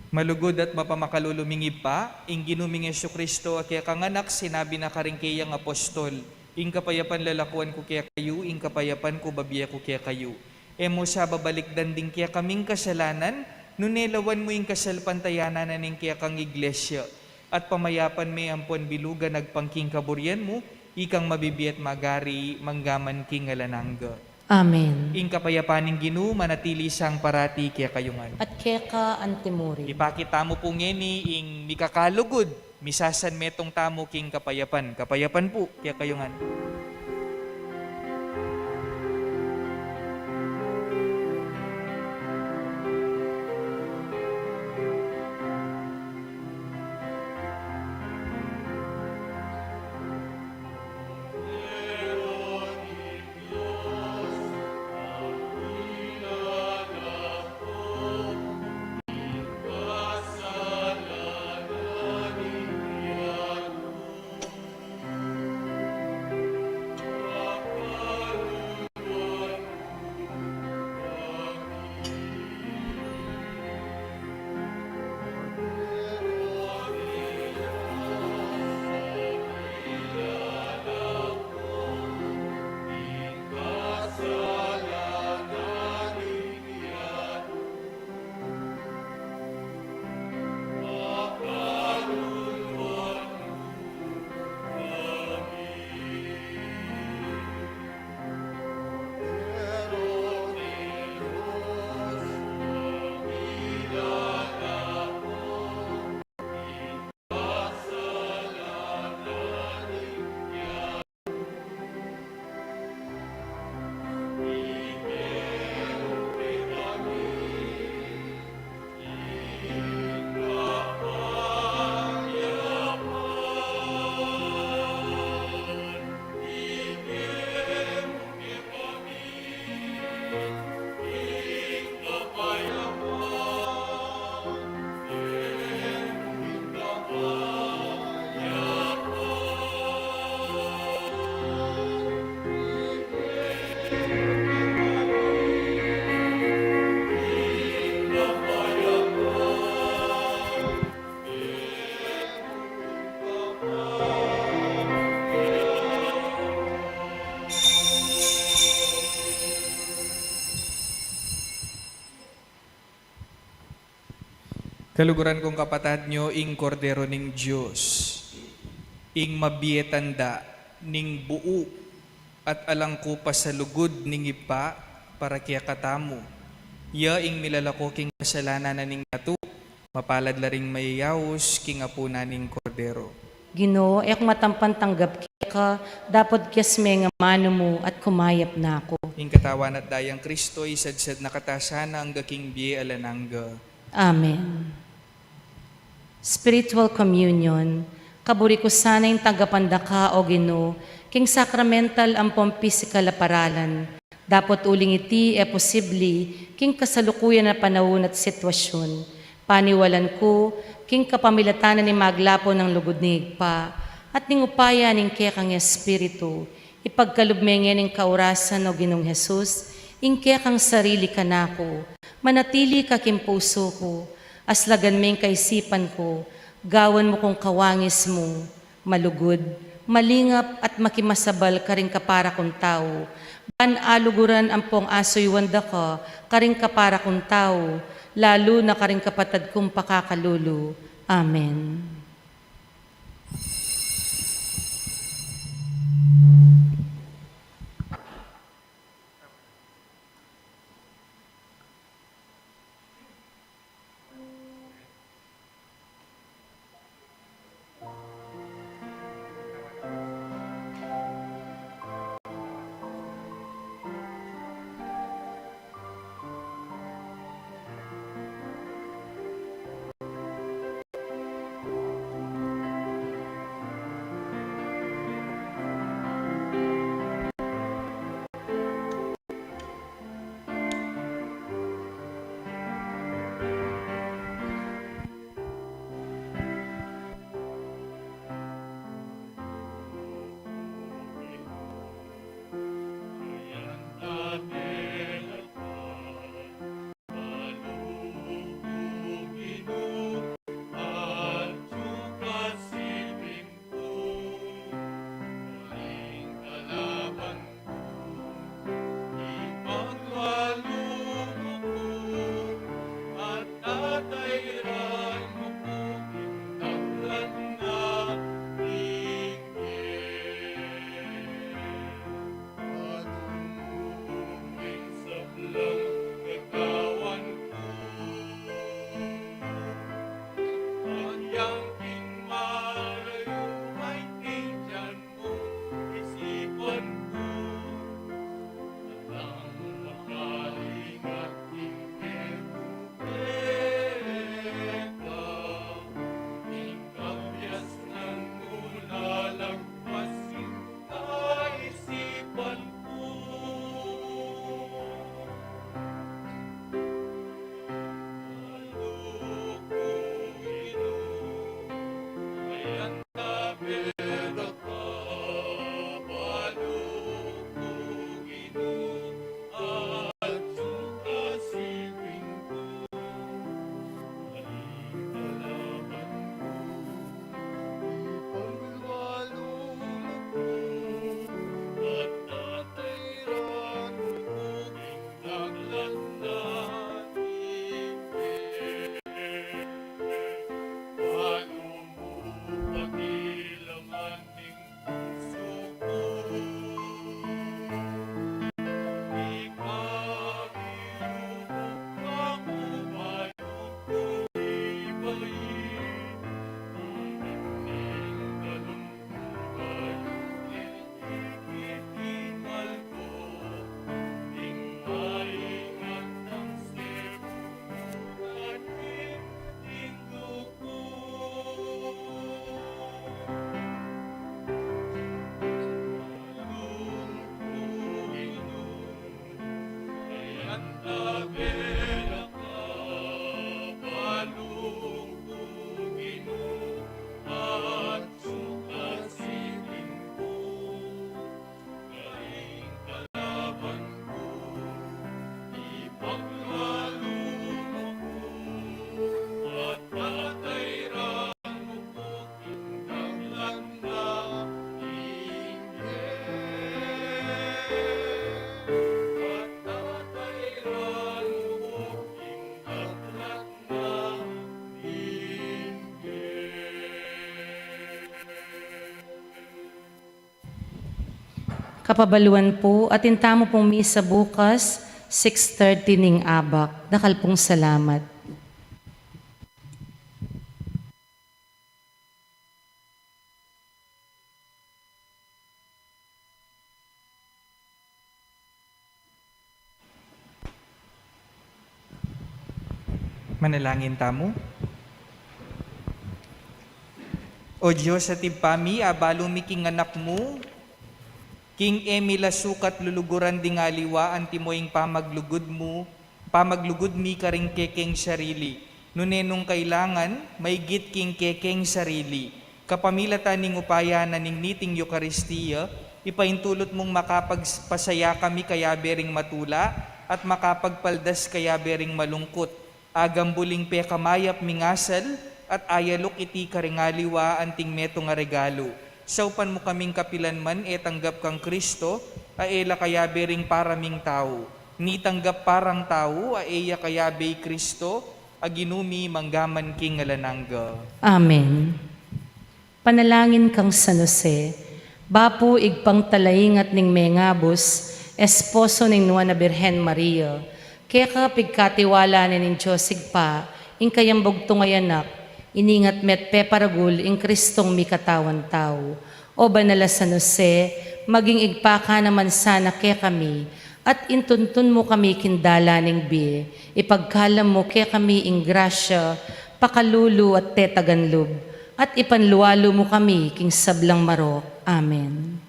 Malugud at mapamakalulu ming Ibpa, ing Ginu ming Jesucristo a kekang Anak, sinabi na karing keyang apostol, "Ing kapayapan lalakuan ku kekayu, ing kapayapan ku babie ku kekayu." E mu sa babalikdan ding kekaming kasalanan, nune lawan mu ing kasalpantayanan na ning kekang Iglesia, at pamayapan me ampon bilugan agpang king kaburian mu, ikang mabibie at magari manggaman king alang angga. Amen. Ing kapayapan ning Ginu manatili sang parati kekayu ngan. At keka antimurin. Ipakit tamu pu ngeni ing mikakalugud, misasanmetung tamu king kapayapan. Kapayapan pu kekayu ngan. Kaluguran kung kapatad nyo, ing Kordero ning Dios, ing mabie tanda ning buu at alang ku pa sa lugud ning Ibpa para kekatamu. Ya ing milalako king kasalanan na ning yatu, mapalad la ring mayayaus king apunan ning Kordero. Ginu, e ku matampan tanggap keka, dapot kias me ing amanu mu at kumayap na ku. Ing katawan at dayang Kristo, isadsad na kata sana angga king bie alang angga. Amen. Spiritual Communion. Kaburi ku sana ing tanggapan da ka, O Ginu, king sacramental ampong pisikal a paralan, dapot uling iti e posibli king kasalukuyan a panaun at sitwasyun. Paniwalan ku, king kapamilatan na ning maglapo nang lugud ning Ibpa at ning upaya ning kekang Espiritu, ipagkalub me ngeni ing kaurasan, O Ginung Jesus, ing kekang sarili kanaku. Manatili ka king pusu ku, aslagan me ing kaisipan ku, gawan mu kung kawangis mu, malugud, malingap at makimasabal karing kapara kung tau. Ban aluguran ampong asuyuan da ka karing kapara kung tau, lalu na karing kapatad kung pakakalulu. Amen. Kapabaluan pu, atin tamu pung misa bukas, six thirty ning abak. Dakal pung salamat. Manalangin tamu. O Dios, Ibpa mi, abalu mi king anak mu, king e mi la sukat luluguran ding aliwa antimo ing pamaglugud mu, pamaglugud mi karing kekeng sarili. Nune nung kailangan, maigit king kekeng sarili. Kapamilatan ning upaya na ning niting Eukaristia, ipaintulut mung makapagpasaya kami kayabe ring matula at makapagpaldas kayabe ring malungkut. Agambul ing pekamayap ming asal at ayaluk iti karing aliwa anting metung a regalu. Saupan mu kaming kapilan man e tanggap kang Kristo, a e la kayabe ring para ming tau. Ni tanggap parang tau, a e ya kayabe i Kristo, a Ginu mi mangga man king alang angga. Amen. Panalangin kang San Jose, bapu Ibpang talaingat ning mengabus, esposo ning Nuan a Birhen Maria, keka pigkatiwala ne ning Dios Ibpa, ing kayang bugtung a Anak, iningat me't peparagul ing Kristong mikatawan tau. O banal a San Jose, maging Ibpa ka naman sana kekami, at intuntun mu kami king dalan ning bie, ipagkalam mu kekami ing grasya, pakalulu at tetagan lub, at ipanlualu mu kami king sablang marok. Amen.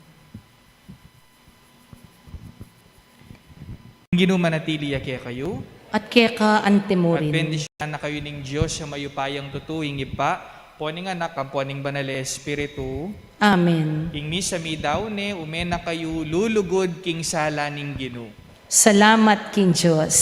Ing Ginu manatili ya kekayu. At keka antimurin. At bendisyunan na kayu ning Dios a mayupayang tutu, ing Ibpa, ampo ning Anak, ampo ning Banal a Espiritu. Amen. Ing misa meyari ne, ume na kayu lulugud king sala ning Ginu. Salamat king Dios.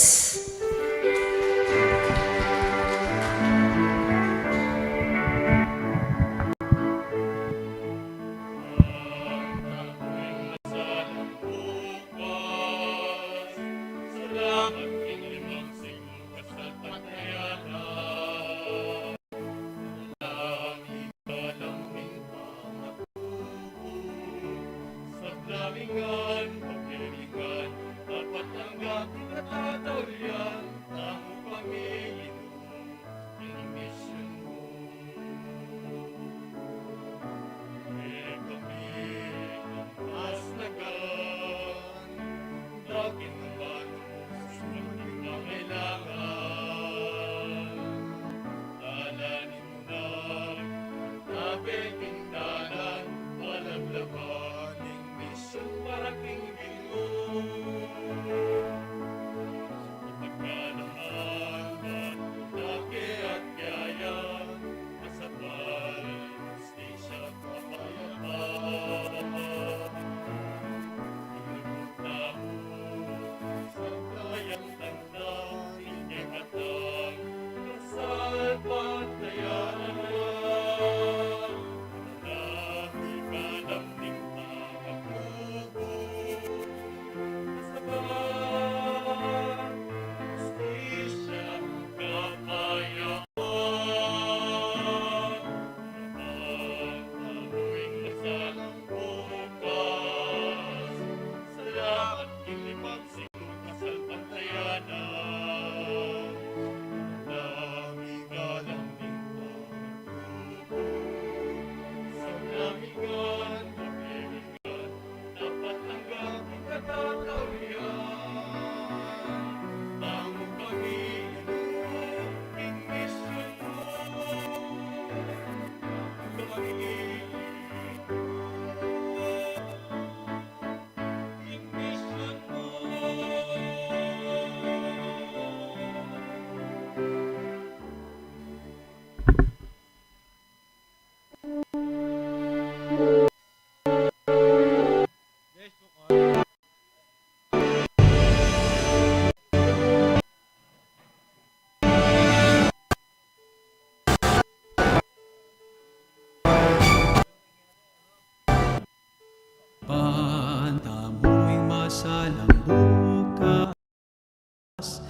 Panta mu ing masalang bukas,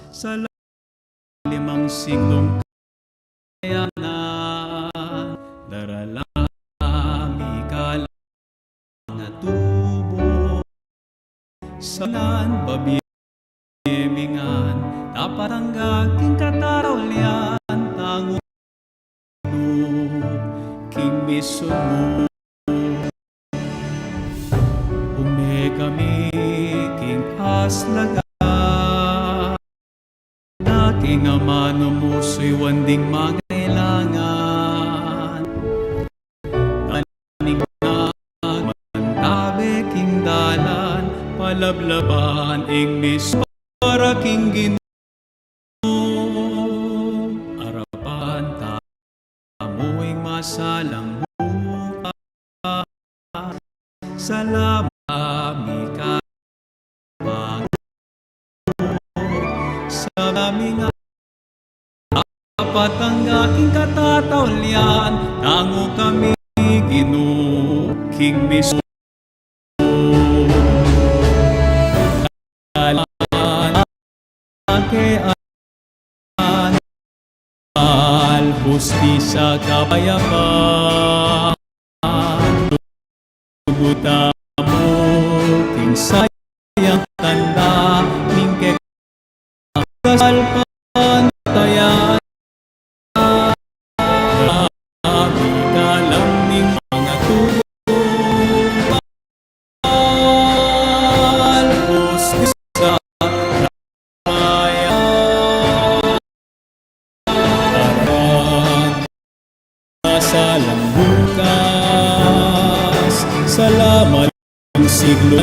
sa limang siglung kayanan, darala mi kalang a tubo, sa ngan babie mi ngan, dapat angga king katataulian, tangu king misun mu. Ume kami king aslagan, na king amanu mu suyuan ding mangailangan. Kaning ngan mantabe king dalan, palablaban ing misun para king Ginu. Arapan tamu ing masalang bukas. Salamat mi ka, Panginoon, sa mi nga dapat angga king katataulian, tangu kami, Ginu, king misun. Kalan, kakean, al, hustisya, kapayapan, tugutan mu king sayang tanda ning kekang kasalpantayanan. Kami kalam ning mangatutumbal, hustisya, kapayapan, arapan, masalang bukas, sa laman ning siglo.